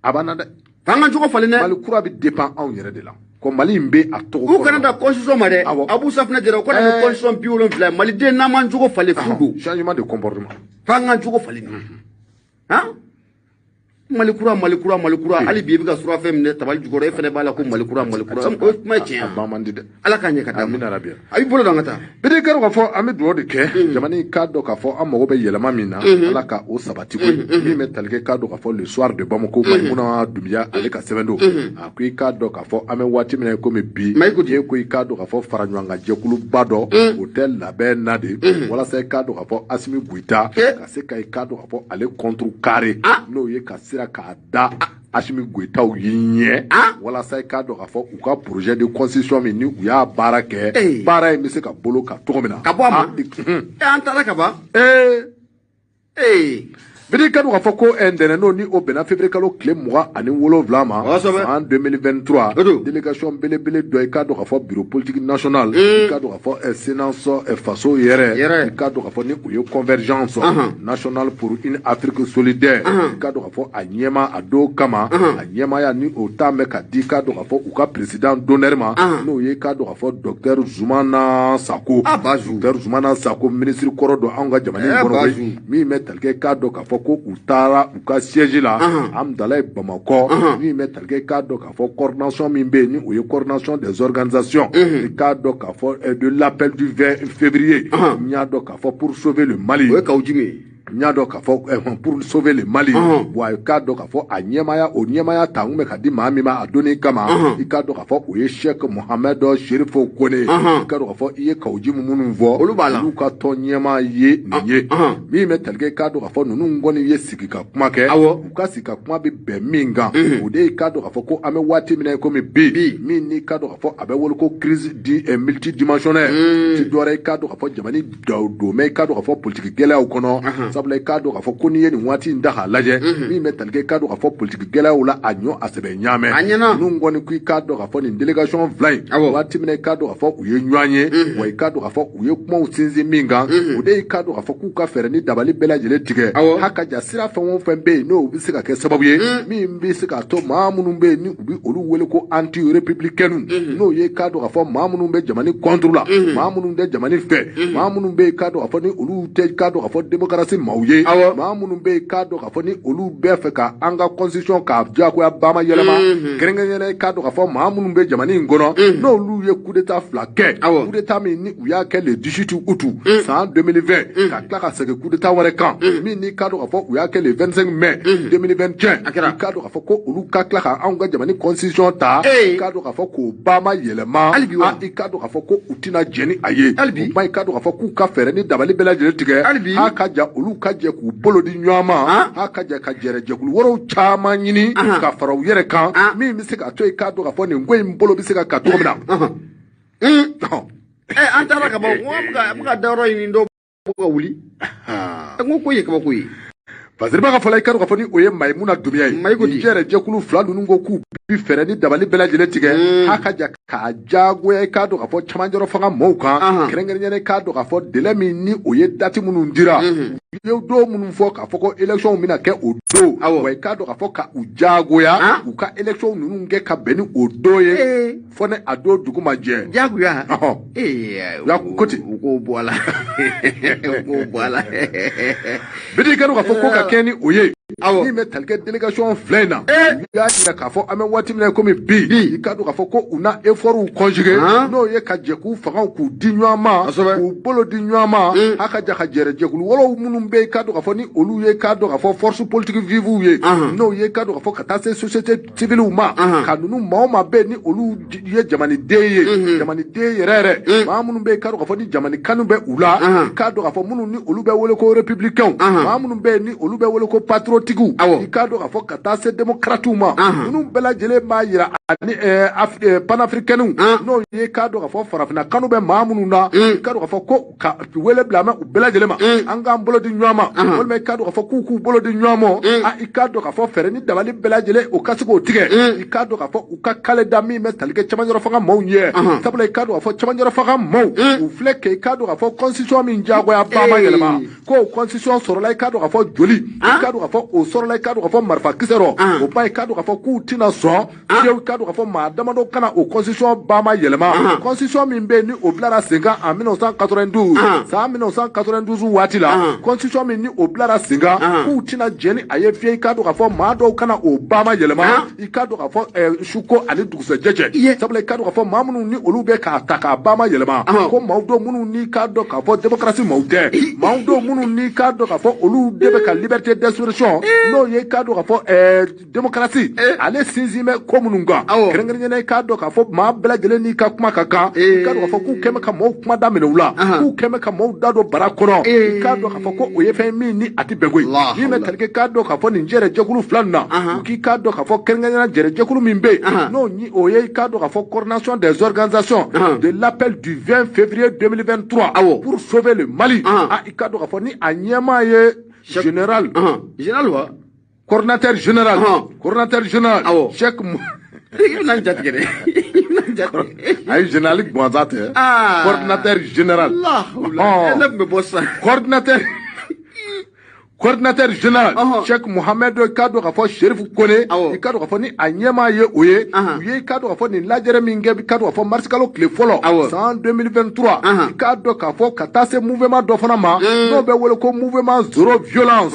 B: A banna dɛ.
A: F'an k'an jogo falen dɛ.
B: Mali kura bɛ dépend anw yɛrɛ de la ko Mali in bɛ a tɔgɔ.
A: U kana da constitution ma dɛ.
B: Awɔ.
A: Abu, safunɛ jɛra, u kana ni constitution 70 ye. Maliden, n'an m'an jogo falen, fu don.
B: Changement de comportement.
A: F'an k'an jogo falen. Han, Mali kura, Mali kura, Mali kura, hali bi i bɛ ka surafɛn minɛ tabali jukɔrɔ, e fana b'a la ko Mali kura, Mali kura, o ye kuma ye tiɲɛ
B: A
A: ye.
B: ban man di dɛ.
A: Ala k'a ɲɛ ka d'a ma.
B: Amina rabi.
A: A b'i bolo don, an ka taa.
B: Bidi kɛra k'a fɔ an bɛ dugawu de kɛ jamana in k'a dɔn k'a fɔ an mago bɛ yɛlɛma min na, Ala ka o sabati koyi. Min bɛ tali kɛ k'a dɔn k'a fɔ Le Soir de Bamako, Mayimuna Dunbiya ale ka sɛbɛn don, a ko i k'a dɔn k'a fɔ an bɛ waati min na komi bi,
A: Mayi ko di?
B: E ko i k'a dɔn k'a fɔ fara ɲɔgɔn kan jɛkuluba dɔ o tɛ labɛn na de walasa i k'a dɔn k'a fɔ Asimi Goyita ka se ka i k'a dɔn k'a fɔ ale contrecarrer, n'o ye ka sira k'a da Asimi Goyitaw ye ɲɛ, walasa i k'a dɔn k'a fɔ u ka projet de constitution min ni u y'a baara kɛ, baara in bɛ se ka bolo kan cogo min na.
A: Ka bɔ a ma.
B: Ah,
A: E, an taara ka ban. Ee.
B: Bidi ka dɔn k'a fɔ ko ntɛnɛn don ni o bɛnna février kalo tile 27 ma,
A: Kosɛbɛ.
B: san 2023,
A: O don.
B: délégation belebele dɔ, i k'a dɔn k'a fɔ bureau politique national, i k'a dɔn k'a fɔ CNAS faso yɛrɛ,
A: Yɛrɛ.
B: i k'a dɔn k'a fɔ ni o ye Convergence nationale pour une Afrique solidaire, i k'a dɔn k'a fɔ a ɲɛma a don kama, a ɲɛmaya ni o ta bɛ ka di i k'a dɔn k'a fɔ u ka président d'honneur ma, n'o ye i k'a dɔn k'a fɔ docteur Zumana Sako.
A: Ah, Bazu.
B: Docteur Zumana Sako, ministre kɔrɔ don anw ka jamana in kɔnɔ
A: Bazu.
B: koyi. Min bɛ tali kɛ k'a dɔn k'a fɔ ko u taara u ka siège la Amudalayi Bamakɔ, min bɛ tali kɛ k'a dɔn k'a fɔ coordination min bɛ yen ni o ye coordination des organisations, i k'a dɔn k'a fɔ de l'appel du 20 février, n y'a dɔn k'a fɔ pour sauver le Mali.
A: O ye Kawu Jimi ye.
B: N y'a dɔn k'a fɔ pour sauver le Mali. Wa i k'a dɔn k'a fɔ a ɲɛmaya, o ɲɛmaya ta kun bɛ ka di maa min ma a donni kama, i k'a dɔn k'a fɔ o ye Cheikh Mohamed Cherifo Kone. I k'a dɔn k'a fɔ i ye Kawu Jimi minnu fɔ,
A: Olu b'a la.
B: Olu ka tɔn ɲɛmaa ye nin ye. Min bɛ tali kɛ i k'a dɔn k'a fɔ ninnu kɔni ye sigi ka kuma kɛ. U ka sigi ka kuma bɛ bɛn min kan, o de ye i k'a dɔn k'a fɔ ko an bɛ waati min na komi bi, min n'i k'a dɔn k'a fɔ a bɛ wele ko crise di multidimensionnelle, ti dɔwɛrɛ ye, i k'a dɔn k'a fɔ jamana don bɛ i k'a dɔn k'a fɔ politiki gɛlɛyaw kɔnɔ. Sabula i k'a dɔn k'a fɔ ko n'i ye nin waati in ta k'a lajɛ, min bɛ tali kɛ i k'a dɔn k'a fɔ politiki gɛlɛyaw la, a ɲɔ a sɛbɛ ɲaamɛ.
A: A ɲɛna.
B: Ninnu kɔni ko i k'a dɔn k'a fɔ nin délégation fila in, waati min na i k'a dɔn k'a fɔ u ye ɲɔgɔn ye, wa i k'a dɔn k'a fɔ u ye kumaw sinsin min kan, o de ye i k'a dɔn k'a fɔ k'u ka fɛɛrɛ ni dabali bɛɛ lajɛlen tigɛ, ha ka ja sira fɛn o fɛn bɛ yen n'o bɛ se ka kɛ sababu ye min bɛ se k'a to maa minnu bɛ yen ni u bɛ olu wele ko anti républicain, n'o ye k'a dɔn k'a fɔ maa minnu bɛ jamana contre la, maa minnu tɛ jamana fɛ, maa minnu bɛ yen k'a dɔn k'a fɔ ni olu tɛ k'a dɔn k'a fɔ démocratie maaw ye, maa minnu bɛ yen k'a dɔn k'a fɔ ni olu bɛɛ fɛ ka an ka constitution k'a diyagoya ba ma yɛlɛma, kɛrɛnkɛrɛnnenya i k'a dɔn k'a fɔ maa minnu bɛ jamana in kɔnɔ n'olu ye coup d'état fila kɛ, coup d'état min ni u y'a kɛ le 18 août san 2020, ka tila ka segin coup d'état wɛrɛ kan min ni k'a dɔn k'a fɔ u y'a kɛ le 25 mai 2021,
A: A kɛra.
B: i k'a dɔn k'a fɔ ko olu ka tila ka anw ka jamana constitution ta, i k'a dɔn k'a fɔ k'o ba ma yɛlɛma.
A: Hali bi wa?
B: Ah, i k'a dɔn k'a fɔ ko u tɛna jɛn ni a ye.
A: Hali bi?
B: O kuma, i k'a dɔn k'a fɔ k'u ka fɛɛrɛ ni dabali bɛɛ lajɛlen tigɛ,
A: Hali bi?
B: ha ka ja olu ka jɛ k'u bolo di ɲɔgɔn ma, ha ka jɛ ka jɛrɛ jɛkulu wɛrɛw caman ɲini ka fara u yɛrɛ kan, min bɛ se k'a to i k'a dɔn k'a fɔ nin ko in bolo bɛ se ka ka cogo min na.
A: Ɛ, an taara ka ban. N ko an bɛ ka dayɔrɔ ɲini, dɔw bɛ ka wuli. N ko ko ye kabako ye.
B: Fasiriba ka fɔla, i ka dɔn k'a fɔ ni o ye Mayimuna Dunbiya ye.
A: Mayi ko di?
B: Nin jɛrɛ jɛkulu fila ninnu ko k'u bi fɛɛrɛ ni dabali bɛɛ lajɛlen tigɛ, ha ka ja k'a diyagoya i k'a dɔn k'a fɔ camancɛrɔ fanga mɔɔw kan, kɛrɛnkɛrɛnnenya i k'a dɔn k'a fɔ délai min ni o ye date minnu dira, u ye don minnu fɔ k'a fɔ ko élection bɛna kɛ o don, wa i k'a dɔn k'a fɔ ka u diyagoya u ka élection ninnu kɛ ka bɛn ni o don ye, fɔ ni a don dugu ma jɛ.
A: Diyagoya.
B: Ɔhɔn.
A: Ee.
B: Ya, ko ten.
A: U k'o bɔ a la, u k'o bɔ a la.
B: Bidi i ka dɔn k'a fɔ ko ka kɛ ni o ye,
A: Awɔ.
B: min bɛ tali kɛ délégation fila in na, u y'a jira k'a fɔ an bɛ waati min na komi bi, i ka dɔn k'a fɔ ko u na effort conjugué, n'o ye ka jɛ k'u fangaw k'u di ɲɔgɔn ma, k'u bolo di ɲɔgɔn ma, a ka ja ka jɛrɛ jɛkulu wɛrɛw minnu bɛ yen, i ka dɔn k'a fɔ ni olu ye k'a dɔn k'a fɔ force politique vive ye, n'o ye k'a dɔn k'a fɔ ka taa se société civile ma, ka ninnu maa o maa bɛ yen ni olu ye jamanaden ye, jamanaden yɛrɛ yɛrɛ, maa minnu bɛ yen k'a dɔn k'a fɔ ni jamana kanu bɛ u la, i k'a dɔn k'a fɔ minnu ni olu bɛ wele ko républicain, maa minnu bɛ yen ni olu bɛ wele ko patriotiques, i k'a dɔn k'a fɔ ka taa se démocrates ma, ninnu bɛɛ lajɛlen b'a jira. ani panafricains n'o ye k'a dɔn k'a fɔ farafinna kanu bɛ maa minnu na i k'a dɔn k'a fɔ ko ka wele bila mɛ u bɛɛ lajɛlen ma an k'an bolo di ɲɔgɔn ma walima i k'a dɔn k'a fɔ k'u k'u bolo di ɲɔgɔn ma i k'a dɔn k'a fɔ fɛɛrɛ ni dabali bɛɛ lajɛlen o ka se k'o tigɛ i k'a dɔn k'a fɔ u ka kale da min bɛ tali kɛ cɛmancɛrɔ fanga maaw ye sabula i k'a dɔn k'a fɔ cɛmancɛrɔ fanga maaw u filɛ kɛ i k'a dɔn k'a fɔ constitution min diyagoya ba ma yɛlɛma ko constitution sɔrɔla i k'a dɔn k'a fɔ joli i k'a dɔn k'a fɔ o sɔrɔla i k'a dɔn k'a fɔ marifa kisɛ rɔ o ba i k'a dɔn k'a fɔ k'u tɛna sɔn fiyewu i k'a dɔn k'a fɔ maa damadɔ kana o constitution ba ma yɛlɛma constitution min bɛ yen ni o bilara sen kan en 1992 san 1992 waati la constitution min ni o bilara sen kan k'u tɛna jɛn ni a ye fiyewu i k'a dɔn k'a fɔ maa dɔw kana o ba ma yɛlɛma i k'a dɔn k'a fɔ suko ani dugusɛjɛ cɛ sabula i k'a dɔn k'a fɔ maa minnu ni olu bɛ k'a ta k'a ba ma yɛlɛma ko maaw dɔw minnu n'i k'a dɔn k'a fɔ démocratie maaw tɛ maaw dɔw minnu n'i k'a dɔn k'a fɔ olu de bɛ ka liberté d'expression n'o ye i k'a dɔn k'a fɔ démocratie ale sinsin bɛ ko minnu kan kɛrɛnkɛrɛnnenya i k'a dɔn k'a fɔ maa bɛɛ lajɛlen n'i ka kuma ka kan i k'a dɔn k'a fɔ k'u kɛn bɛ ka maaw kuma da minɛ u la k'u kɛn bɛ ka maaw da don bara kɔnɔ i k'a dɔn k'a fɔ ko o ye fɛn min ni a tɛ bɛn koyi min bɛ tali kɛ k'a dɔn k'a fɔ nin jɛrɛjɛkulu fila nin na u k'i k'a dɔn k'a fɔ kɛrɛnkɛrɛnnenya jɛrɛjɛkulu min bɛ yen n'o o ye i k'a dɔn k'a fɔ coordination des organisations de l'appel du 20 février 2023 pour sauver le Mali i k'a dɔn k'a fɔ ni a ɲɛmaa ye général
A: général wa
B: coordinateur général coordinateur général Cheikh ayi général gansan tɛ coordinateur général coordinateur coordinateur général Cheikh Mohamed i k'a dɔn k'a fɔ Chérif Kone i k'a dɔn k'a fɔ ni a ɲɛmaa ye o ye u ye i k'a dɔn k'a fɔ nin lajɛrɛ min kɛ i k'a dɔn k'a fɔ mars kalo tile fɔlɔ san 2023 i k'a dɔn k'a fɔ ka taa se mouvement dɔ fana ma n'o bɛ wele ko mouvement zéro violence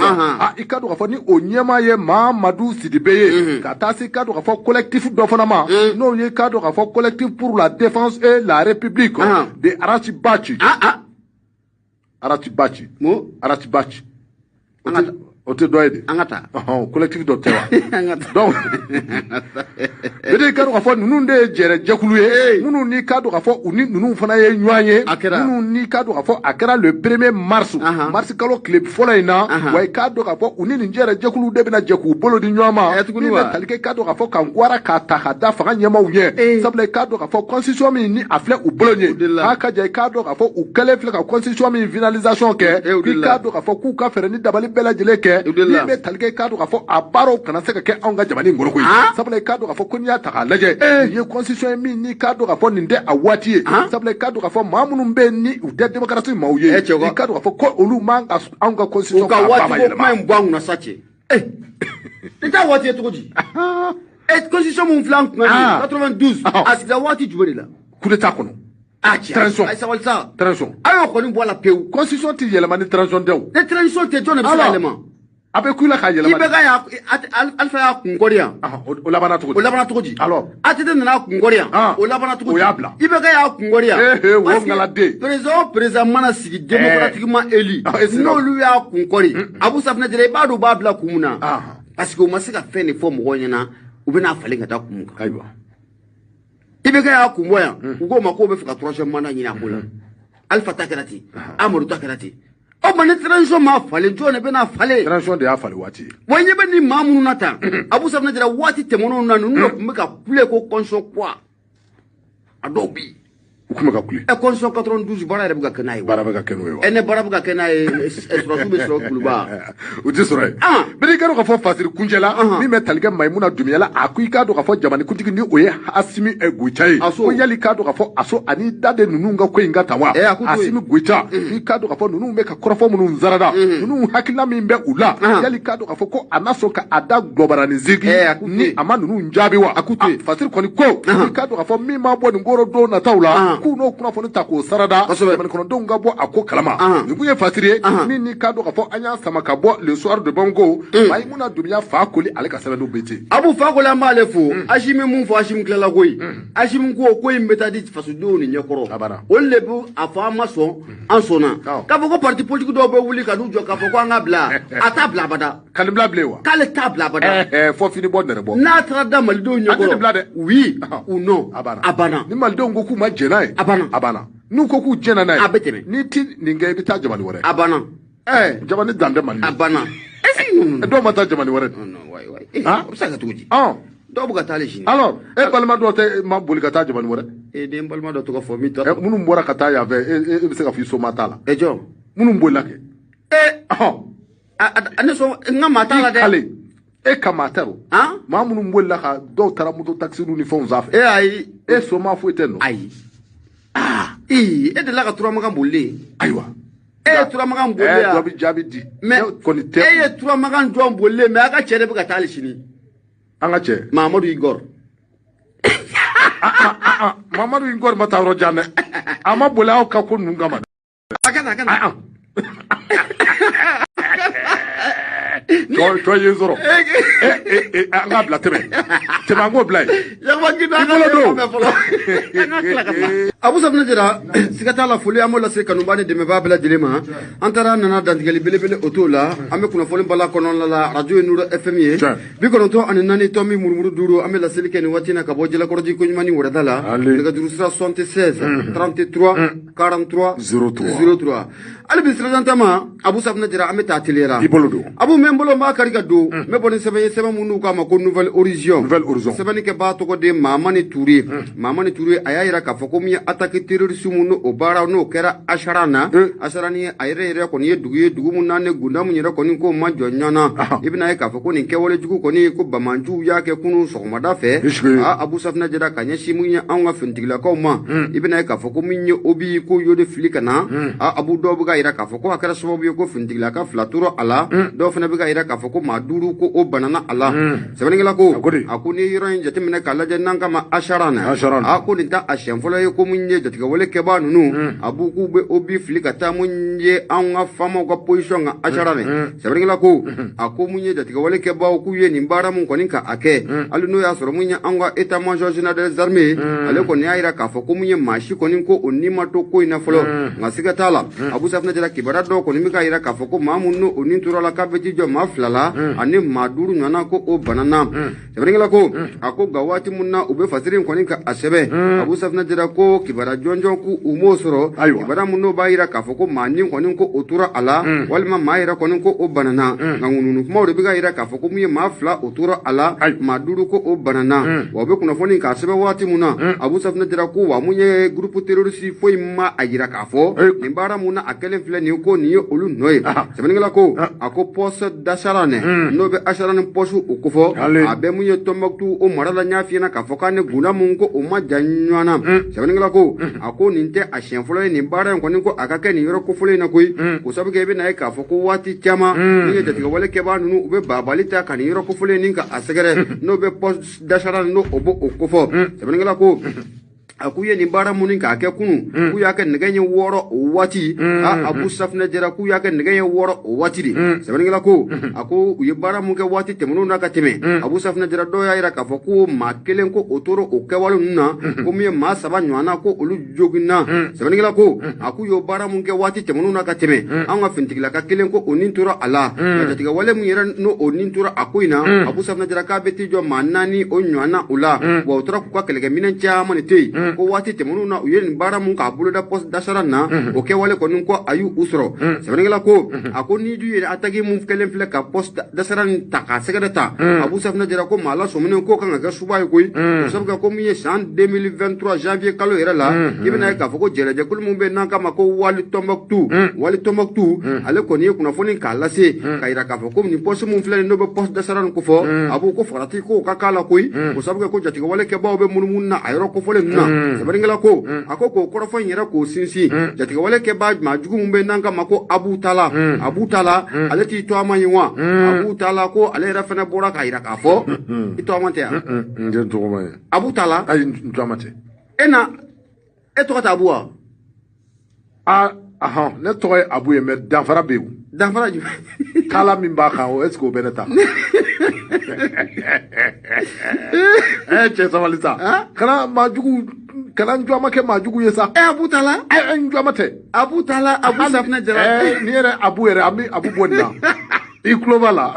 B: i k'a dɔn k'a fɔ ni o ɲɛmaa ye Mamadou Sidibé ye ka taa se i k'a dɔn k'a fɔ collectif dɔ fana ma n'o ye i k'a dɔn k'a fɔ collectif pour la défense et la république de Ras Bath Ras Bath Ras Bath o tɛ dɔ ye de
A: an ka taa
B: collectif dɔ tɛ wa donc bɛɛ i k'a dɔn k'a fɔ ninnu de ye jɛrɛjɛkulu ye minnu n'i k'a dɔn k'a fɔ u ni ninnu fana ye ɲɔgɔn ye minnu n'i k'a dɔn k'a fɔ a kɛra le premier mars mars kalo tile fɔlɔ in na wa i k'a dɔn k'a fɔ u ni nin jɛrɛjɛkulu de bɛna jɛ k'u bolo di ɲɔgɔn ma min bɛ tali kɛ i k'a dɔn k'a fɔ ka ngwara k'a ta k'a da fanga ɲɛmaaw ɲɛ sabula i k'a dɔn k'a fɔ constitution min ni a filɛ u bolo ɲɛ k'a ka ja i k'a dɔn k'a fɔ u kɛlen filɛ ka constitution min finalisation kɛ k'i k'a dɔn k'a fɔ k'u ka fɛɛrɛ ni dabali bɛɛ lajɛlen kɛ min bɛ tali kɛ i k'a dɔn k'a fɔ a baaraw kana se ka kɛ anw ka jamana in kɔnɔ koyi sabula i k'a dɔn k'a fɔ ko n'i y'a ta k'a lajɛ nin ye constitution ye min n'i k'a dɔn k'a fɔ nin tɛ a waati ye sabula i k'a dɔn k'a fɔ maa minnu bɛ yen ni u tɛ démocratie maaw ye i k'a dɔn k'a fɔ ko olu man ka anw ka constitution
A: k'a ba ma yɛlɛma u ka waati ko kuma in bɔ an kunna sa cɛ nin t'a waati ye cogo di constitution mun filɛ an kunna nin ye 92 a sigira waati jumɛn de la
B: coup d'état kɔnɔ. Transition
A: sabali sa
B: transition
A: a y'o kɔni bɔ a la pewu
B: constitution tɛ yɛlɛma ni transition tɛ o
A: ni transition tɛ jɔn de bɛ se ka yɛlɛma
B: a bɛ ku la k'a yɛlɛma
A: IBK y'a Alpha y'a kun kɔri yan
B: o labanna cogo di
A: o labanna cogo di
B: alors
A: ATT nana a kun kɔri yan o labanna cogo di
B: o y'a bila
A: IBK y'a kun kɔri yan
B: wo ŋaladen
A: président o président mana sigi démocratiquement élu n'olu y'a kun kɔri Abou Safinɛ Jara i b'a dɔn u b'a bila kun mun na parce que u ma se ka fɛn de fɔ mɔgɔw ɲɛna u bɛna falen ka taa kun mun kan
B: ayiwa
A: IBK y'a kun bɔ yan u k'o ma k'o bɛ fɛ ka troisième mandat ɲini a ko la Alpha ta kɛra ten Amadu ta kɛra ten o ma ni transition ma falen jɔn de bɛna falen
B: transition de y'a falen waati ye
A: wa ɲɛ bɛ nin maa minnu na tan Abou Safinɛ Jara waati tɛmɛnenw na ninnu de tun bɛ ka kule ko constitution kura a dɔw bɛ yen
B: u tun bɛ ka kule
A: constitution 92 baara yɛrɛ bɛ ka kɛ n'a ye
B: baara bɛ ka kɛ n'o ye wa
A: ne baara bɛ ka kɛ n'a ye sɔrɔsiw bɛ sɔrɔ Kuluba
B: u tɛ sɔrɔ yen bɛɛ i k'a dɔn k'a fɔ fasiri kuncɛ la min bɛ tali kɛ Mayimuna Dunbiya la a ko i k'a dɔn k'a fɔ jamanakuntigi ni o ye Assimi Goïta ye ko yali k'a dɔn k'a fɔ Aso ani da de ninnu ka ko in ka tan wa Assimi Goïta i k'a dɔn k'a fɔ ninnu bɛ ka kɔrɔfɔ minnu zarada ninnu hakilina min bɛ u la yali k'a dɔn k'a fɔ ko a na sɔn ka a da gɔbarani zigi ni a ma ninnu jaabi wa fasiri kɔni ko i k'a dɔn k'a fɔ min ma bɔ nin koro don nataw la k'u n'o kunnafoni ta k'o sarada jamana kɔnɔdenw ka bɔ a ko kalama nin kun ye fasiri ye min n'i k'a dɔn k'a fɔ an y'a sama ka bɔ le soir de Bamako Mayimuna Dunbiya Fakoli ale ka sɛbɛnniw bɛ ten
A: Abou Fakoli an b'ale fo Assimi mun fɔ Assimi tilala koyi Assimi ko in bɛ taa di fasodenw de ɲɛkɔrɔ olu de bɛ a fɔ an ma sɔn an sɔnna k'a fɔ ko parti politique dɔw bɛ wuli ka n'u jɔ k'a fɔ ko an ka bila a t'a bila abada
B: ka nin bila bilen wa
A: k'ale t'a bila abada
B: fɔ fini bɔ nɛrɛ bɔ
A: n'a taara da malidenw ɲɛkɔrɔ
B: a tɛ nin bila dɛ
A: oui ou non
B: a banna
A: a banna
B: ni malidenw ko k'u ma jɛn n'a ye
A: a banna
B: a banna n'u ko k'u jɛnna n'a ye
A: a bɛ tɛmɛ
B: n'i ti nin kɛ i bɛ taa jamana wɛrɛ
A: a banna
B: jamana dan tɛ Mali
A: a banna est-ce que
B: dɔw ma taa jamana wɛrɛ
A: non wayi wayi o bɛ se ka kɛ cogo di Dɔw bɛ ka taa hali sini.
B: Alors e balima dɔw tɛ ma boli ka taa jamana wɛrɛ.
A: E den balima dɔ tɔgɔ fɔ min tɔ.
B: Minnu bɔra ka taa yan fɛ, e bɛ se ka fɔ i soma t'a la.
A: E jɔn.
B: Minnu bolila kɛ.
A: Ee. Ne sɔn n ka maa t'a la dɛ.
B: Ale e ka maa tɛ o. Maa minnu bolila ka dɔw taara moto taxi ni fɛnw sanfɛ.
A: E ayi.
B: E soma foyi tɛ nɔ.
A: Ayi. Aa ee e delila ka Turamagan bolilen.
B: Ayiwa.
A: E ye Turamagan bolilen
B: yan. Dɔ bɛ jaabi di.
A: Mais
B: kɔni tɛ.
A: E ye Turamagan jɔn bolilen mais a ka cɛ de bɛ ka taa hali sini.
B: An ka cɛ.
A: Mamadu Igor.
B: Mamadu Igor ma taa yɔrɔ jan dɛ. A ma boli aw ka ko ninnu kama.
A: A ka na a ka na.
B: Tɔ ye sɔrɔ. An k'a bila tɛmɛ. Tɛmɛ an k'o bila yen.
A: Yakuba Gindo an ka mɛn fɔlɔ. An ka tila ka taa. Abu Safunɛ Jara, siga t'a la foli an b'o lase kanuba ni dɛmɛbaa bɛɛ lajɛlen ma. An taara nana dantigɛli belebele o t'o la. An bɛ kunnafoni bala kɔnɔna la arajo ye Nuru FM ye. 94.5 an bɛ laseli kɛ nin waati in na ka bɔ Jalakɔrɔji koɲuman ni wɛrɛda la. Nɛgɛjuru sira 76 33 43 03. Hali bi sirajɛ ma Abu Safunɛ Jara an bɛ taa teliyara.
B: I bolo don.
A: Abu n bɛ n bolo n b'a kari ka don. N bɛ bɔ ni sɛbɛn ye sɛbɛn minnu k'a ma ko Nouvelle Horizon.
B: Nouvelle Horizon.
A: Sɛbɛnnikɛbaa tɔgɔ de Mamani Ture. Mamani Ture a y'a jira k'a fɔ ko min ye attaque terroriste mun n'o baara n'o kɛra Asara na. Asara ni a yɛrɛ kɔni ye dugu ye dugu mun na ni gunda mun yɛrɛ kɔni k'o ma jɔ ɲɔgɔn na. I bɛna ye k'a fɔ ko nin kɛwale jugu kɔni ko bamanjuw y'a kɛ kunun sɔgɔmada fɛ. Abu Safunɛ Jara ka ɲɛsin mun ye anw ka finitigilakaw ma. I bɛna ye k'a fɔ ko min ye obi ko y'o de fili ka na. Abu dɔw bɛ ka jira k'a fɔ ko a kɛra sababu ye ko finitigilaka 2 tora a la. Dɔw fana bɛ ka jira k'a fɔ ko maa 5 ko o banana a la. Sɛbɛnnikɛla ko a ko n'i ye yɔrɔ in jateminɛ k'a lajɛ n'an kama Asara na. A ko nin t'a a siɲɛ fɔlɔ ye ko mun ye jatigɛwale kɛbaa ninnu a b'u k'u bɛ obi fili ka taa mun ye anw ka faamaw ka position kan Asara na. Sɛbɛnnikɛla ko a ko mun ye jatigɛwale kɛbaaw k'u ye nin baara mun kɔni ka a kɛ hali n'o y'a sɔrɔ mun ye anw ka état major général des armées ale kɔni y'a jira k'a fɔ ko mun ye maa si kɔni ko o ni ma to ko in na fɔlɔ nka siga t'a la. Abu Safunɛ Jara kibaruya dɔw kɔni bɛ k'a jira k'a fɔ ko maa mun n'o ni tora la k'a bɛ t'i jɔ maa 2 la ani maa 5 ɲɔgɔnna ko o banana. Sɛbɛnnikɛla ko a ko nka waati mun na u bɛ fasiri in kɔni ka a sɛbɛn Abu Safunɛ Jara ko kibaruya jɔnjɔn k'u u m'o sɔrɔ. Kibaruya mun n'o b'a jira k'a fɔ ko maa ni kɔni ko o tora a la walima maa yɛrɛ kɔni ko o banana nka ŋunuŋunu kumaw de bɛ k'a jira k'a fɔ ko mun ye maa 2 o tora a la maa 5 ko o banana. Wa u bɛ kunnafoni k'a sɛbɛn waati mun na Abu Safunɛ Jara ko wa mun ye groupe terroriste foyi ma a jira k'a fɔ nin baara mun na a kɛlen filɛ nin ye ko nin ye olu nɔ ye. Sɛbɛnnikɛla ko a ko poste d'Asara n'o bɛ Asara ni poste o kofɔ a bɛ mun ye Tombouctou o mara la n y'a f'i ɲɛna k'a fɔ k'a ni gunda mun ko o ma jan ɲɔgɔn na. Sɛbɛnnikɛla ko a ko nin tɛ a siɲɛ fɔlɔ ye nin baara in kɔni ko a ka kɛ nin yɔrɔ kofɔlen in na koyi. K'o sabu kɛ i bɛna ye k'a fɔ ko waati caman ni ye jatigɛwale kɛbaa ninnu u bɛ baabali ta ka nin yɔrɔ kofɔlen nin ka a sɛgɛrɛ n'o bɛ poste d'Asara n'o o b'o kofɔ. Sɛbɛnnikɛla ko a k'u ye nin baara mun k'a kɛ kunun k'u y'a kɛ nɛgɛ ɲɛ 6 o waati. Abu Safunɛ Jara k'u y'a kɛ nɛgɛ ɲɛ 6 o waati de. Sɛbɛnnikɛla ko a ko u ye baara mun kɛ waati tɛmɛnenw na ka tɛmɛ Abu Safunɛ Jara dɔw y'a jira k'a fɔ ko maa 1 ko o tora o kɛwale ninnu na ko min ye maa 3 ɲɔgɔnna ko olu joginna. Sɛbɛnnikɛla ko a k'u y'o baara mun kɛ waati tɛmɛnenw na ka tɛmɛ an ka finitigilaka 1 ko o nin tora a la. Nka jatigɛwale mun yɛrɛ n'o o nin tora a ko in na Abu Safunɛ Jara k'a bɛ t'i jɔ maa 4 o ɲɔgɔnna o la. Wa u tora k'u ka kɛlɛkɛminɛn caman de to yen. Ko waati tɛmɛnenw na u ye nin baara mun k'a boloda poste d'Asara na o kɛwale kɔni ko a y'u sɔrɔ. Sɛbɛnnikɛla ko a ko n'i dun ye attaque mun kɛlen filɛ ka poste d'Asara nin ta k'a sɛgɛrɛ ta Abu Safunɛ Jara ko maa lasɔminen k'o kan ka kɛ suba ye koyi. O sabu kɛ ko min ye san 2023 janvier kalo yɛrɛ la i bɛna ye k'a fɔ ko jɛlɛjɛkulu mun bɛ yen n'an k'a ma ko Wali Tombouctou Wali Tombouctou ale kɔni ye kunnafoni k'a lase k'a jira k'a fɔ ko nin poste mun filɛ nin n'o bɛ poste d'Asara nin kofɔ a b'o ko farati k'o ka k'a la koyi. O sabu kɛ ko jatigɛwale kɛbaaw bɛ munumunu na a yɔrɔ kofɔlen ninnu na. Sɛbɛnnikɛla ko a ko k'o kɔrɔfɔ in yɛrɛ k'o sinsin jatigɛwale kɛbaa maa jugu mun bɛ n'an k'a ma ko Abu Tala Abu Tala ale t'i to a ma ye wa Abu Tala ko ale yɛrɛ fana bɔra k'a jira k'a fɔ i to a ma tɛ yan.
B: N tɛ tɔgɔ ma ye.
A: Abu Tala.
B: Ayi n to a ma tɛ.
A: E na e tɔgɔ tɛ Abu wa?
B: Aa ne tɔgɔ ye Abu ye mais danfara bɛ yen.
A: Danfara jumɛn?
B: Kala min b'a kan o est ce que o bɛ ne ta? Cɛ sabali sa. Kana maa jugu kana n jɔ ma kɛ maa jugu ye sa.
A: Abu Tala.
B: N jɔ ma tɛ.
A: Abu Tala Abu Safunɛ Jara.
B: Nin yɛrɛ Abu yɛrɛ an bɛ Abu bɔ nin na. I tulo b'a la.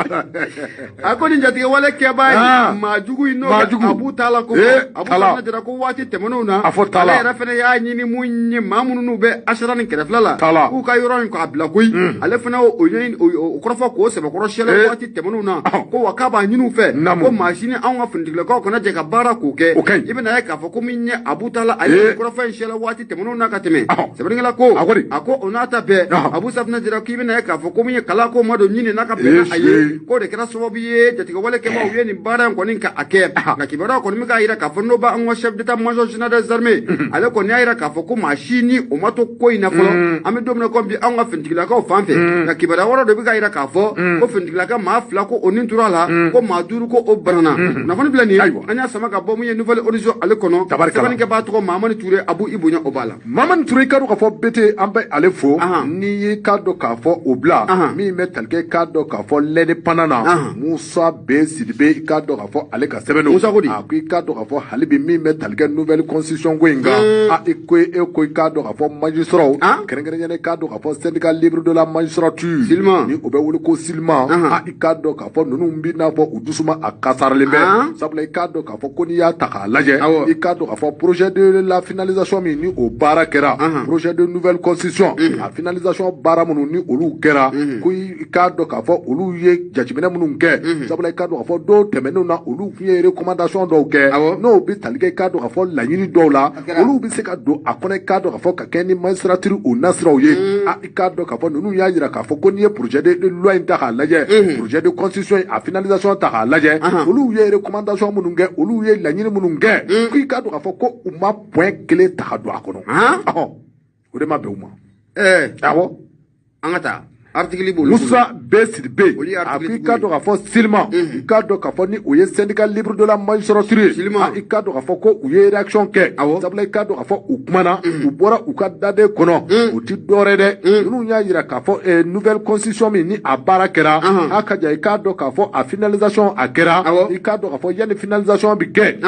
A: A ko nin jatigɛ wale kɛbaa ye maa jugu in n'o Abu Tala ko Abu Tala jira ko waati tɛmɛnenw na
B: a fɔ Tala
A: ale yɛrɛ fana y'a ɲini mun ye maa minnu bɛ Asara ni kɛrɛfɛla la k'u ka yɔrɔ in k'a bila koyi ale fana o ɲɛɲini o kɔrɔfɔ k'o sɛbɛkɔrɔ sɛlɛ waati tɛmɛnenw na ko wa k'a b'a ɲini u fɛ ko maa si ni anw ka finitigilakaw kana jɛ ka baara k'o kɛ i bɛna ye k'a fɔ ko min ye Abu Tala ale ye kɔrɔfɔ in sɛlɛ waati tɛmɛnenw na ka tɛmɛ sɛbɛnnikɛla ko a ko o n'a ta bɛɛ Abu Safinɛ jira k'i bɛna ye k'a fɔ ko min ye kala ko ma don ɲini n'a ka bɛn a ye k'o de kɛra sababu ye jatigɛwale kɛbaaw ye nin baara in kɔni ka a kɛ nka kibaruya kɔni bɛ k'a jira k'a fɔ n'o b'an ka chef d'état-major général des armées ale kɔni y'a jira k'a fɔ ko maa si ni o ma to ko in na fɔlɔ an bɛ don min na komi bi anw ka finitigilakaw fan fɛ nka kibaruya wɛrɛ dɔ bɛ k'a jira k'a fɔ ko finitigilaka maa 2 ko o nin tora a la ko maa 5 ko o banana kunnafoni filɛ nin ye an y'a sama ka bɔ mun ye Nouvelle Horizon ale kɔnɔ sɛbɛnnikɛbaa tɔgɔ Mamani Ture Abu i bonya o b'a la.
B: Mamani Ture i ka dɔn k'a fɔ BT an bɛ ale fo n'i y'i ka dɔn k'a fɔ o bila min bɛ tali kɛ k'a dɔn k'a fɔ l'Indépendant na Musa B Sidibe i k'a dɔn k'a fɔ ale ka sɛbɛn don
A: Musa ko di
B: a ko i k'a dɔn k'a fɔ hali bi min bɛ tali kɛ nouvelle constitution ko in kan a i ko e ko i k'a dɔn k'a fɔ magistrat kɛrɛnkɛrɛnnenya i k'a dɔn k'a fɔ syndicat libre de la magistrature ni o bɛ wele ko SYLMA a i k'a dɔn k'a fɔ ninnu b'i n'a fɔ u dusuma a kasaralen bɛ sabula i k'a dɔn k'a fɔ ko n'i y'a ta k'a lajɛ i k'a dɔn k'a fɔ projet de la finalisation min ni o baara kɛra projet de nouvelle constitution a finalisation baara minnu ni olu kɛra ko i k'a dɔn k'a fɔ olu ye jateminɛ minnu kɛ sabula i k'a dɔn k'a fɔ dɔw tɛmɛnenw na olu tun ye recommandation dɔw kɛ n'o bɛ tali kɛ i k'a dɔn k'a fɔ laɲini dɔw la olu bɛ se ka don a kɔnɔ i k'a dɔn k'a fɔ ka kɛ ni magistrature o nasiraw ye a i k'a dɔn k'a fɔ ninnu y'a jira k'a fɔ ko n'i ye projet de loi in ta k'a lajɛ projet de constitution a finalisation ta k'a lajɛ olu ye recommandation minnu kɛ olu ye laɲini minnu kɛ ko i k'a dɔn k'a fɔ ko u ma point kelen ta ka don a kɔnɔ o de ma bɛn u ma. Awɔ
A: an ka taa article b'olu
B: Musa B Sidibe a ko i k'a dɔn k'a fɔ SYLMA i k'a dɔn k'a fɔ ni o ye syndicat libre de la magistrature ye i k'a dɔn k'a fɔ ko u ye réaction kɛ sabula i k'a dɔn k'a fɔ u kumana u bɔra u ka daden kɔnɔ u ti dɔwɛrɛ dɛ ninnu y'a jira k'a fɔ nouvelle constitution min ni a baara kɛra a ka ja i k'a dɔn k'a fɔ a finalisation a kɛra i k'a dɔn k'a fɔ yanni finalisation bi kɛ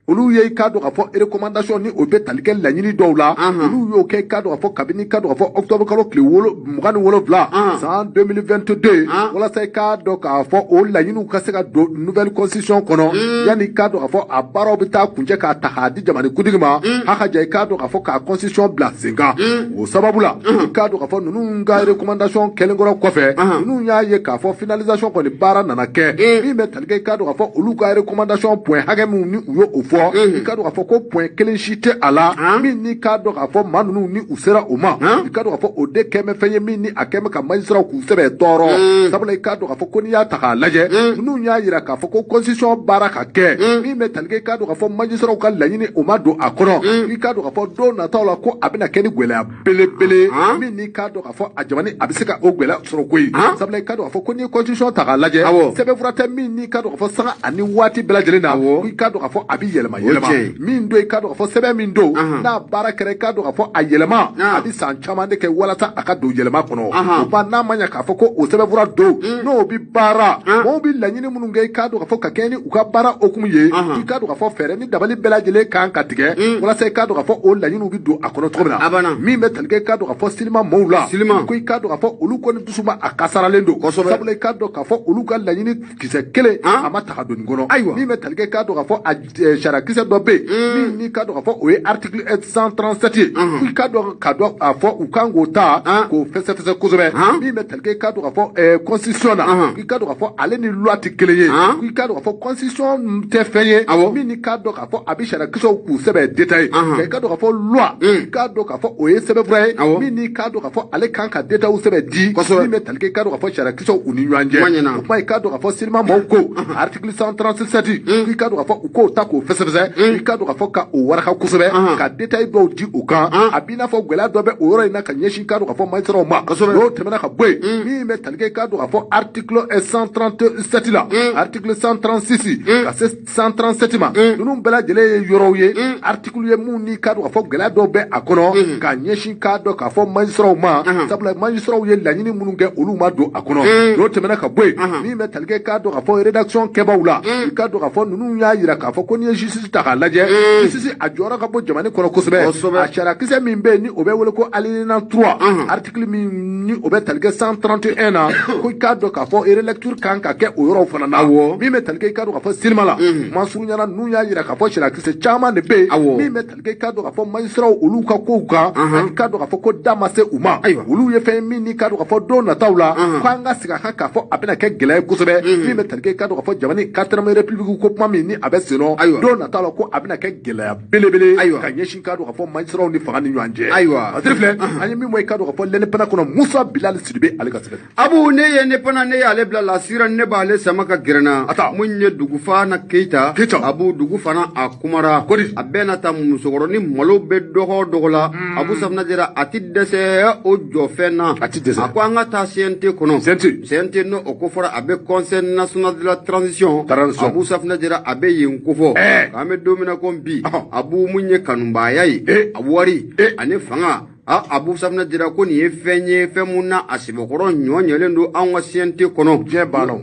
B: olu ye i k'a dɔn k'a fɔ recommandation ni o bɛ tali kɛ laɲini dɔw la olu y'o kɛ i k'a dɔn k'a fɔ kabini i k'a dɔn k'a fɔ octobre kalo tile 27 san 2022 walasa i k'a dɔn k'a fɔ o laɲiniw ka se ka don nouvelle constitution kɔnɔ yanni i k'a dɔn k'a fɔ a baaraw bɛ taa kuncɛ k'a ta k'a di jamanakuntigi ma a ka ja i k'a dɔn k'a fɔ k'a constitution bila sen kan o sababu la i k'a dɔn k'a fɔ ninnu ka recommandation kɛlen kɔrɔ kɔfɛ ninnu y'a ye k'a fɔ finalisation kɔni baara nana kɛ min bɛ tali kɛ i k'a dɔn k'a fɔ olu ka recommandation point hakɛ min ni u y'o fɔ i k'a dɔn k'a fɔ ko point kelen si tɛ a la min ni k'a dɔn k'a fɔ maa ninnu ni u sera o ma i k'a dɔn k'a fɔ o de kɛn bɛ fɛn ye min ni a kɛn bɛ ka magistrat k'u sɛbɛn tɔɔrɔ sabula i k'a dɔn k'a fɔ ko n'i y'a ta k'a lajɛ ninnu y'a jira k'a fɔ ko constitution baara ka kɛ min bɛ tali kɛ i k'a dɔn k'a fɔ magistrat ka laɲini o ma don a kɔnɔ i k'a dɔn k'a fɔ don nataw la ko a bɛna kɛ ni gɛlɛya belebele min n'i k'a dɔn k'a fɔ a jamana a bɛ se ka o gɛlɛya sɔrɔ koyi sabula i k'a dɔn k'a fɔ ko n'i ye constitution ta k'a lajɛ sɛbɛnfura tɛ min n'i k'a dɔn k'a fɔ sanga ani waati bɛɛ lajɛlen na i k'a dɔn k'a fɔ a bɛ yɛlɛma yɛlɛma min don i k'a dɔn k'a fɔ sɛbɛn min don n'a baara kɛra i k'a dɔn k'a fɔ a yɛlɛma a bɛ san caman de kɛ walasa a ka don yɛlɛma kɔnɔ o ba n'a ma ɲɛ k'a fɔ ko o sɛbɛnfura don n'o bɛ baara mɔgɔw bɛ laɲini minnu kɛ i k'a dɔn k'a fɔ ka kɛ ni u ka baara hokumu ye i k'a dɔn k'a fɔ fɛɛrɛ ni dabali bɛɛ lajɛlen kan ka tigɛ walasa i k'a dɔn k'a fɔ o laɲiniw bɛ don a kɔnɔ cogo min na min bɛ tali kɛ i k'a dɔn k'a fɔ SYLMA mɔɔw la ko i k'a dɔn k'a fɔ olu kɔni dusuma a kasaralen don sabula i k'a dɔn k'a fɔ olu ka laɲini kisɛ kelen a ma ta ka don nin kɔnɔ min bɛ tali kɛ i k'a dɔn k'a fɔ a sariya kisɛ dɔ bɛ yen min n'i k'a dɔn k'a fɔ o ye article 137 ye i k'a dɔn k'a dɔn k'a fɔ u kan k'o ta k'o fɛsɛfɛsɛ kosɛbɛ min bɛ tali kɛ i k'a dɔn k'a fɔ constitution na i k'a dɔn k'a fɔ ale ni loi tɛ kelen ye i k'a dɔn k'a fɔ constitution tɛ fɛn ye min n'i k'a dɔn k'a fɔ a bɛ sariya kisɛw k'u sɛbɛn détaillé nka i k'a dɔn k'a fɔ loi i k'a dɔn k'a fɔ o ye sɛbɛnfura ye min n'i k'a dɔn k'a fɔ ale kan ka détail sɛbɛn di min bɛ tali kɛ i k'a dɔn k'a fɔ sariya kisɛw u ni ɲɔgɔn cɛ o kuma i k'a dɔn k'a fɔ SYLMA maaw ko article 137 i k'a dɔn k'a fɔ u k'o ta k'o fɛsɛfɛsɛ i k'a dɔn k'a fɔ ka o waraka kosɛbɛ ka détail dɔw di o kan a b'i n'a fɔ gɛlɛya dɔ bɛ o yɔrɔ in na ka ɲɛsin i k'a dɔn k'a fɔ magistrat ma n'o tɛmɛna ka bɔ yen min bɛ tali kɛ i k'a dɔn k'a fɔ article 137 la article 136 ka se 137 ma ninnu bɛɛ lajɛlen ye yɔrɔw ye article ye mun n'i k'a dɔn k'a fɔ gɛlɛya dɔw bɛ a kɔnɔ ka ɲɛsin k'a dɔn k'a fɔ magistrat ma sabula magistrat ye laɲini minnu kɛ olu ma don a kɔnɔ n'o tɛmɛna ka bɔ yen min bɛ tali kɛ k'a dɔn k'a fɔ rédaction kɛbaaw la i k'a dɔn k'a fɔ ninnu y'a jira k'a fɔ ko n'i ye justice ta k'a lajɛ justice a jɔyɔrɔ ka bon jamana kɔnɔ kosɛbɛ a sariyakisɛ min bɛ yen ni o bɛ wele ko alinéa 3 article min ni o bɛ tali kɛ 131 na ko i k'a dɔn k'a fɔ relecture kan ka kɛ o yɔrɔw fana na min bɛ tali kɛ i k'a dɔn k'a fɔ sinima la masurunyana ninnu y'a jira k'a fɔ sariyakisɛ caman de bɛ yen min bɛ tali kɛ i k'a dɔn k'a fɔ magistrats olu ka kow kan ani k'a dɔn k'a fɔ ko da ma se u ma olu ye fɛn min ni k'a dɔn k'a fɔ don nataw la k'an ka segin a kan k'a fɔ a bɛna kɛ gɛlɛya ye kosɛbɛ min bɛ tali kɛ i k'a dɔn k'a fɔ jamana quatrième république ko kuma min ni a bɛ sen nɔ don nataw la ko a bɛna kɛ gɛlɛya belebele ka ɲɛsin k'a dɔn k'a fɔ magistrats ni fanga ni ɲɔgɔn cɛ
A: ayiwa
B: Patiri filɛ an ye min bɔ i k'a dɔn k'a fɔ l'Indépendant kɔnɔ Musa Bilal Sidibe ale ka sɛbɛn
A: Abu ne ye ne pana ne y'ale bila la sira ne b'ale sama ka gɛrɛna mun ye dugu fana Keita Abu dugu fana a kumara a bɛɛ na taa musokɔrɔni malo bɛ dɔgɔ dɔgɔ la Abu Safina Jara a ti dɛsɛ o jɔfɛn na
B: a ti dɛsɛ
A: a ko an ka taa CNT kɔnɔ CNT n'o o ko fɔra a bɛ Conseil national de la transition Abu Safina Jara a bɛ yen kofɔ k'an bɛ don min na ko bi Abu mun ye kanubaaya ye a wari ani fanga Abu Safina Jara ko nin ye fɛn ye fɛn mun na a sɛbɛkɔrɔ ɲɔ ɲɛlen don anw ka CNT kɔnɔ
B: diɲɛ banna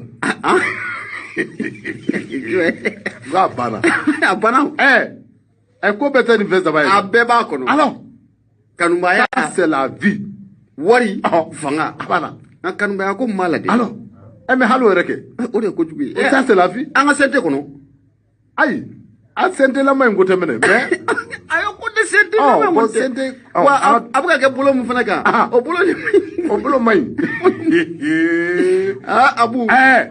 B: a banna
A: a banna
B: ko bɛɛ tɛ nin fɛn saba ye
A: a bɛɛ b'a kɔnɔ
B: alors
A: kanubaaya
B: c'est la vie
A: wari fanga
B: a banna
A: nka kanubaaya ko ma la dɛ
B: alors mais hali o yɛrɛ kɛ
A: o de ye kojugu ye
B: ça c'est la vie
A: an ka CNT kɔnɔ
B: ayi a CNT lama in ko tɛ minɛ mais
A: ayi ko tɛ CNT lama
B: ko CNT
A: wa a bɛ ka kɛ bolo min fana kan o bolo
B: o bolo man ɲi
A: Abu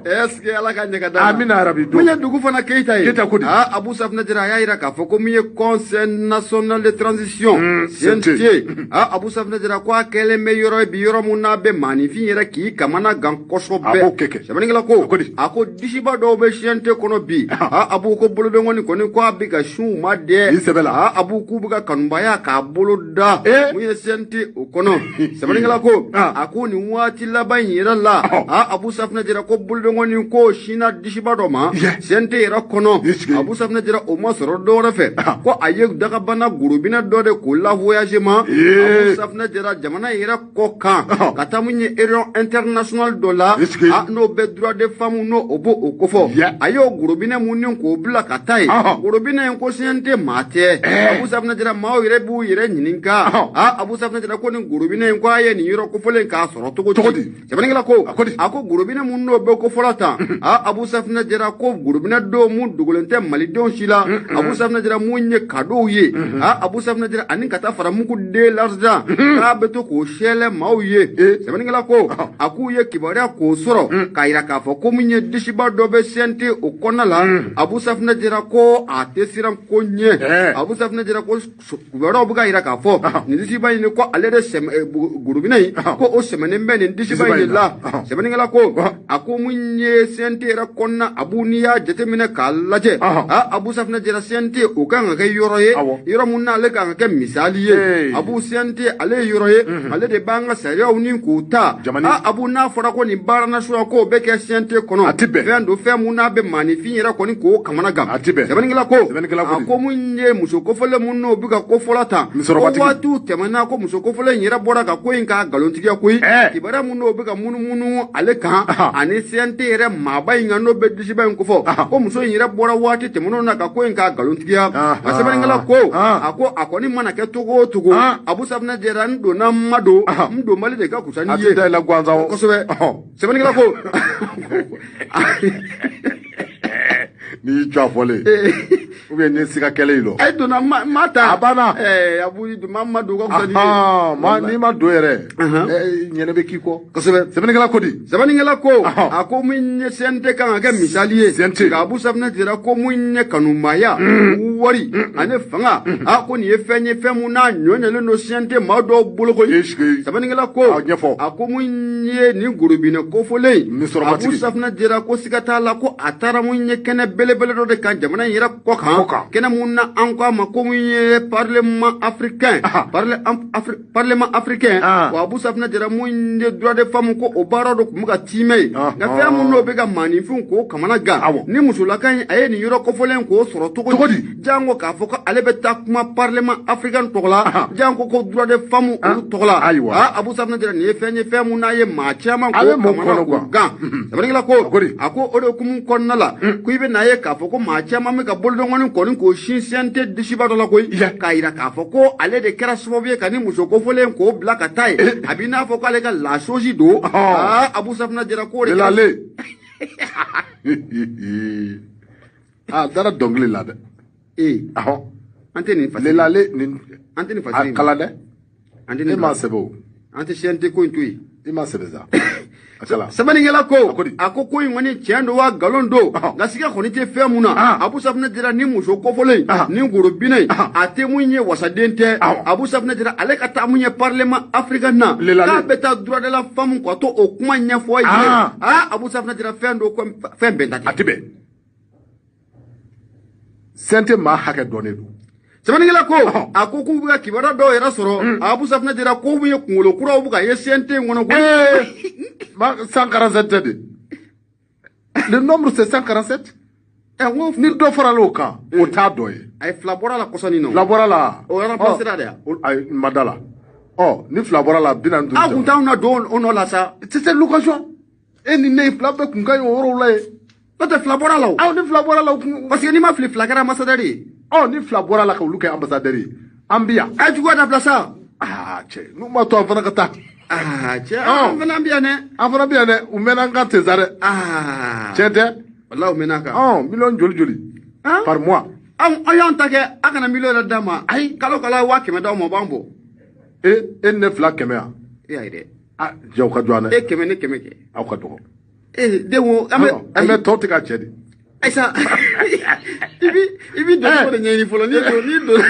A: est-ce que Ala ka ɲɛ ka d'a ma
B: amina rabi
A: mun ye dugu fana Keita ye
B: Keita ko di
A: Abu Safina Jara a y'a jira k'a fɔ ko mun ye Conseil national de transition CNT Abu Safina Jara ko a kɛlen bɛ yɔrɔ ye bi yɔrɔ mun n'a bɛ maaninfin yɛrɛ k'i kamana gan kosɛbɛ
B: a b'o kɛ
A: sɛbɛnnikɛla ko a ko disiba dɔw bɛ CNT kɔnɔ bi Abu ko bolodenkɔni kɔni ko a bɛ ka sun ma dɛ
B: i sɛbɛ la
A: Abu k'u bɛ ka kanubaya k'a bolo da mun ye CNT o kɔnɔ sɛbɛnnikɛla ko a ko nin waati laban in yɛrɛ la Abu Safina Jara ko bolodenkɔni ko sinna disiba dɔ ma CNT yɛrɛ kɔnɔ Abu Safina Jara o ma sɔrɔ dɔwɛrɛ fɛ ko a ye dagabana gorobinɛ dɔ de k'o la voyage ma Abu Safina Jara jamana yɛrɛ kɔ kan ka taa mun ye réunion internationale dɔ la n'o bɛ droit des femmes n'o o b'o o kofɔ a y'o gorobinɛ mun ni k'o bila ka taa yen gorobinɛ in ko CNT maa tɛ Abu Safina Jara maaw yɛrɛ b'u yɛrɛ ɲininka Abu Safina Jara ko nin gorobinɛ in ko a ye nin yɔrɔ kofɔlen k'a sɔrɔ cogo di sɛbɛnnikɛla ko a ko gorobinɛ mun n'o bɛ kofɔla tan Abu Safina Jara ko gorobinɛ dɔw mun dogolen tɛ malidenw si la Abu Safina Jara mun ye kadow ye Abu Safina Jara ani ka taa fara mugu den l'argent k'a bɛ to k'o sɛlɛ maaw ye sɛbɛnnikɛla ko a k'u ye kibaruya k'o sɔrɔ k'a yira k'a fɔ ko mun ye disiba dɔ bɛ CNT o kɔnɔna la Abu Safina Jara ko a tɛ siran ko ɲɛ Abu Safina Jara ko kibaruyaw bɛ ka yira k'a fɔ nin disiba in ko ale de gorobinɛ in ko o sɛmɛnen bɛ nin disiba in de la sɛbɛnnikɛla ko a ko mun ye CNT yɛrɛ kɔnɔna Abu n'i y'a jateminɛ k'a lajɛ Abu Safina Jara CNT o kan ka kɛ yɔrɔ ye yɔrɔ mun n'ale kan ka kɛ misali ye Abu CNT ale ye yɔrɔ ye ale de b'an ka sariyaw ni k'o ta Abu n'a fɔra ko nin baara nasuguya k'o bɛ kɛ CNT kɔnɔ fɛn don fɛn mun n'a bɛ maaninfin yɛrɛ kɔni k'o kamana gan sɛbɛnnikɛla ko a ko mun ye muso kofɔlen mun n'o bɛ ka kofɔla tan ko waatiw tɛmɛna ko muso kofɔlen in yɛrɛ bɔra ka ko in k'a nkalontigiya koyi kibaruya mun n'o bɛ ka munumunu ale kan ani CNT yɛrɛ maaba in kan n'o bɛ disiba in kofɔ ko muso in yɛrɛ bɔra waati tɛmɛnenw na ka ko in k'a nkalontigiya a sɛbɛnnikɛla ko a ko a kɔni mana kɛ cogo o cogo Abu Safina Jara n donna n ma don n don mali de ka kusa ni ye kosɛbɛ sɛbɛnnikɛla ko
B: n'i jɔ a fɔlen ou bien ni siga kɛlɛ yi lɔ
A: e donna ma ta
B: a banna
A: Abu ma ma don ka fisa ni ye
B: ma n'i ma don yɛrɛ ɲɛnɛ bɛ k'i kɔ
A: kosɛbɛ
B: sɛbɛnnikɛla ko di
A: sɛbɛnnikɛla ko a ko mun ye CNT kan ka kɛ misali ye
B: CNT
A: nka Abu Safina Jara ko mun ye kanumaya wari ani fanga a ko nin ye fɛn ye fɛn mun n'a ɲɔ ɲɛlen don CNT maa dɔw bolo koyi sɛbɛnnikɛla ko a ko mun ye nin gorobinɛ kofɔlen Abu Safina Jara ko siga t'a la ko a taara mun ye kɛnɛ belebele dɔ de kan jamana in yɛrɛ kɔ kan kɛnɛ mun na an ko a ma ko mun ye parlement africain parlement africain wa Abu Safina Jara mun ye droit des femmes ko o baara dɔ tun bɛ ka tiimɛ ye nka fɛn mun n'o bɛ ka maaninfinw k'o kamana gan ni musolaka in a ye nin yɔrɔ kofɔlen k'o sɔrɔ cogo di janko k'a fɔ ko ale bɛ taa kuma parlement africain tɔgɔ la janko ko droit des femmes olu tɔgɔ la Abu Safina Jara nin ye fɛn ye fɛn mun n'a ye maa caman k'o kamana k'o gan sɛbɛnnikɛla ko a ko o de hukumu kɔnɔna la ko i bɛ n'a ye k'a fɔ ko maa caman bɛ ka bolodɔngɔni in kɔni k'o sin CNT disiba dɔ la koyi k'a yira k'a fɔ ko ale de kɛra sababu ye ka ni muso kofɔlen k'o bila ka taa ye a b'i n'a fɔ k'ale ka lasosi don aa Abu Safunɛ Jara k'o de kɛra
B: a dara dɔnkili la dɛ ahɔ
A: an tɛ nin fasiri
B: lelale nin
A: an tɛ nin fasiri
B: a kalan dɛ
A: an tɛ nin
B: e m'a sɛbɛn o
A: an tɛ CNT ko in to yen
B: i m'a sɛbɛn sa a kalan
A: sɛbɛnnikɛla ko
B: A
A: a ko ko in kɔni tiɲɛ don wa nkalon don nka siga kɔni tɛ fɛn mun na Abu Safunɛ Jara ni muso kofɔlen ni gorobinɛ a tɛ mun ye wasaden tɛ Abu Safunɛ Jara ale ka taa mun ye parlement africain na k'a bɛ taa droit de la femme ka to o kuma ɲɛfɔ ye aa Abu Safunɛ Jara fɛn don fɛn bɛn ta
B: a tɛ bɛn CNT maa hakɛ dɔnnen don.
A: Sɛbɛnnikɛla ko a ko k'u bɛ ka kibaruya dɔw yɛrɛ sɔrɔ Abu Safunɛ Jara ko mun ye kunkolo kuraw bɛ ka ye CNT in kɔnɔ koyi.
B: 147 tɛ de. Le nombre c'est 147. Ni dɔ farala o kan o t'a dɔ ye.
A: Ayi fila bɔra la kɔsɔnni nɔ.
B: Fila bɔra la.
A: O remplacera de ya.
B: Ayi ma da la. Ɔ ni fila bɔra la 45.
A: Aw kun t'anw na don o nɔ la sa.
B: C'était l'occasion. E ni ne fila bɛɛ kun ka ɲi o yɔrɔw la yen.
A: N'o tɛ fila bɔra la o.
B: Aw ni fila bɔra la o kun.
A: Parce que n'i ma fili fila kɛra ambassadeur ye.
B: Ɔ ni fila bɔra la ka olu kɛ ambassadeur ye an bi yan.
A: A ye juguya dabila sa.
B: Aa cɛ n'u ma to an fana ka taa.
A: Aa cɛ an fana bi yan dɛ.
B: An fana bi yan dɛ u mɛnna an kan ten sa dɛ.
A: Aa
B: tiɲɛ tɛ.
A: Walahi u mɛnna an kan.
B: Ɔ miliyɔn joli joli. Par mois.
A: Anw y'an ta kɛ a kana miliyɔn yɛrɛ d'an ma. Ayi kalo kalo 100 000 d'aw ma o b'an bɔ.
B: E ni ne fila 100 yan.
A: E y'a ye dɛ.
B: Aa jɛ aw ka jɔ an dɛ.
A: E 100 ne 100 kɛ.
B: Aw ka dɔgɔ.
A: E denw an bɛ.
B: An bɛ tɔw tɛ ka cɛ de.
A: Ayisa i bi don ko de ɲɛɲini fɔlɔ n'i don.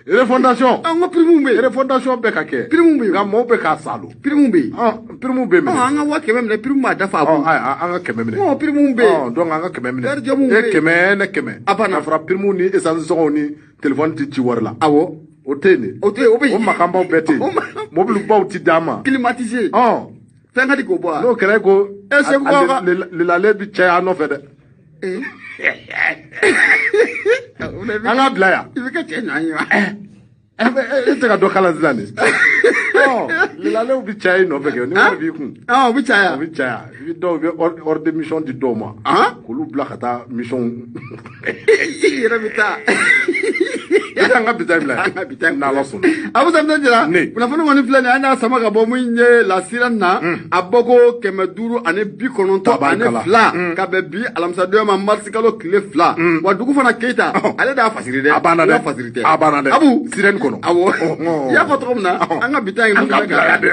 B: Refondation.
A: An ko prime bɛ yen.
B: Refondation bɛ ka kɛ.
A: Prime bɛ yen.
B: Nka mɔɔw bɛ k'a salo.
A: Prime bɛ yen.
B: Prime bɛ yen.
A: An ka 100 000 minɛ prime b'a dafa a kun.
B: Ayi an ka 100 minɛ.
A: Ɔ prime bɛ yen.
B: Donc an ka 100 minɛ.
A: Garijɛw bɛ yen.
B: E 100 ne 100.
A: A banna.
B: Ka fara prime ni essence sɔngɔw ni téléphone ti ci wari la.
A: Awɔ.
B: O tɛ yen de.
A: O tɛ yen o bɛ yen.
B: O makanbaw bɛɛ tɛ yen. Mobilibaw ti d'an ma.
A: Climatisé. Fɛn ka di k'o bɔ wa.
B: N'o kɛra e ko.
A: E Segu ka.
B: Lelale bi caya an nɔfɛ dɛ. An k'a bila yan.
A: I bɛ kɛ cɛ ɲuman ye wa.
B: E tɛ ka dɔ kala sisan de. Lelalew bi caya i nɔfɛ kɛ ni wari b'i kun.
A: O bɛ caya.
B: O bɛ caya. I bɛ dɔw bɛ ordre de mission di dɔw ma. K'olu bila ka taa mission.
A: I yɛrɛ bɛ taa.
B: An ka bi ta bila.
A: An ka bi ta
B: bila. N'Ala sɔnna.
A: Abu Safunɛ Jara. Kunnafoni kɔni filɛ nin ye an y'a sama ka bɔ mun ye lasira na. A bɔ ko 592 ka bɛn bi alamisadonya ma marisi kalo tile 2. Wa dugu fana Keyita ale de y'a fasiri dɛ.
B: A banna dɛ.
A: A fasiri tɛ.
B: A banna dɛ.
A: Abu.
B: Sirène kɔnɔ.
A: Awɔ. I y'a fɔ cogo min na an ka bi ta in.
B: An ka bila yan dɛ.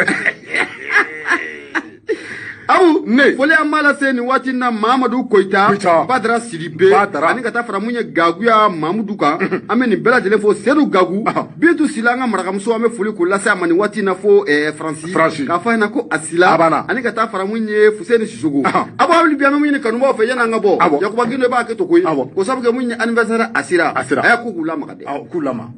A: Abu
B: ne
A: foli an b'a lase nin waati na Mamadu Koyita Badara Sidibe ani ka taa fara mun ye Gaguya Mamudu kan an bɛ nin bɛɛ lajɛlen fo Sedu Gagu Bintu Sila an ka marakamuso an bɛ foli k'o lase a ma nin waati na fo Faransi k'a fɔ a ɲɛna ko a Sila ani ka taa fara mun ye Fuseni Sisoko Abu hali bi an bɛ mun ɲini kanubaw fɛ yanni an ka bɔ Yakuba Gindo b'a kɛ to koyi ko sabu kɛ mun ye anniversaire a sera a y'a ko k'u lamaga dɛ
B: k'u lama.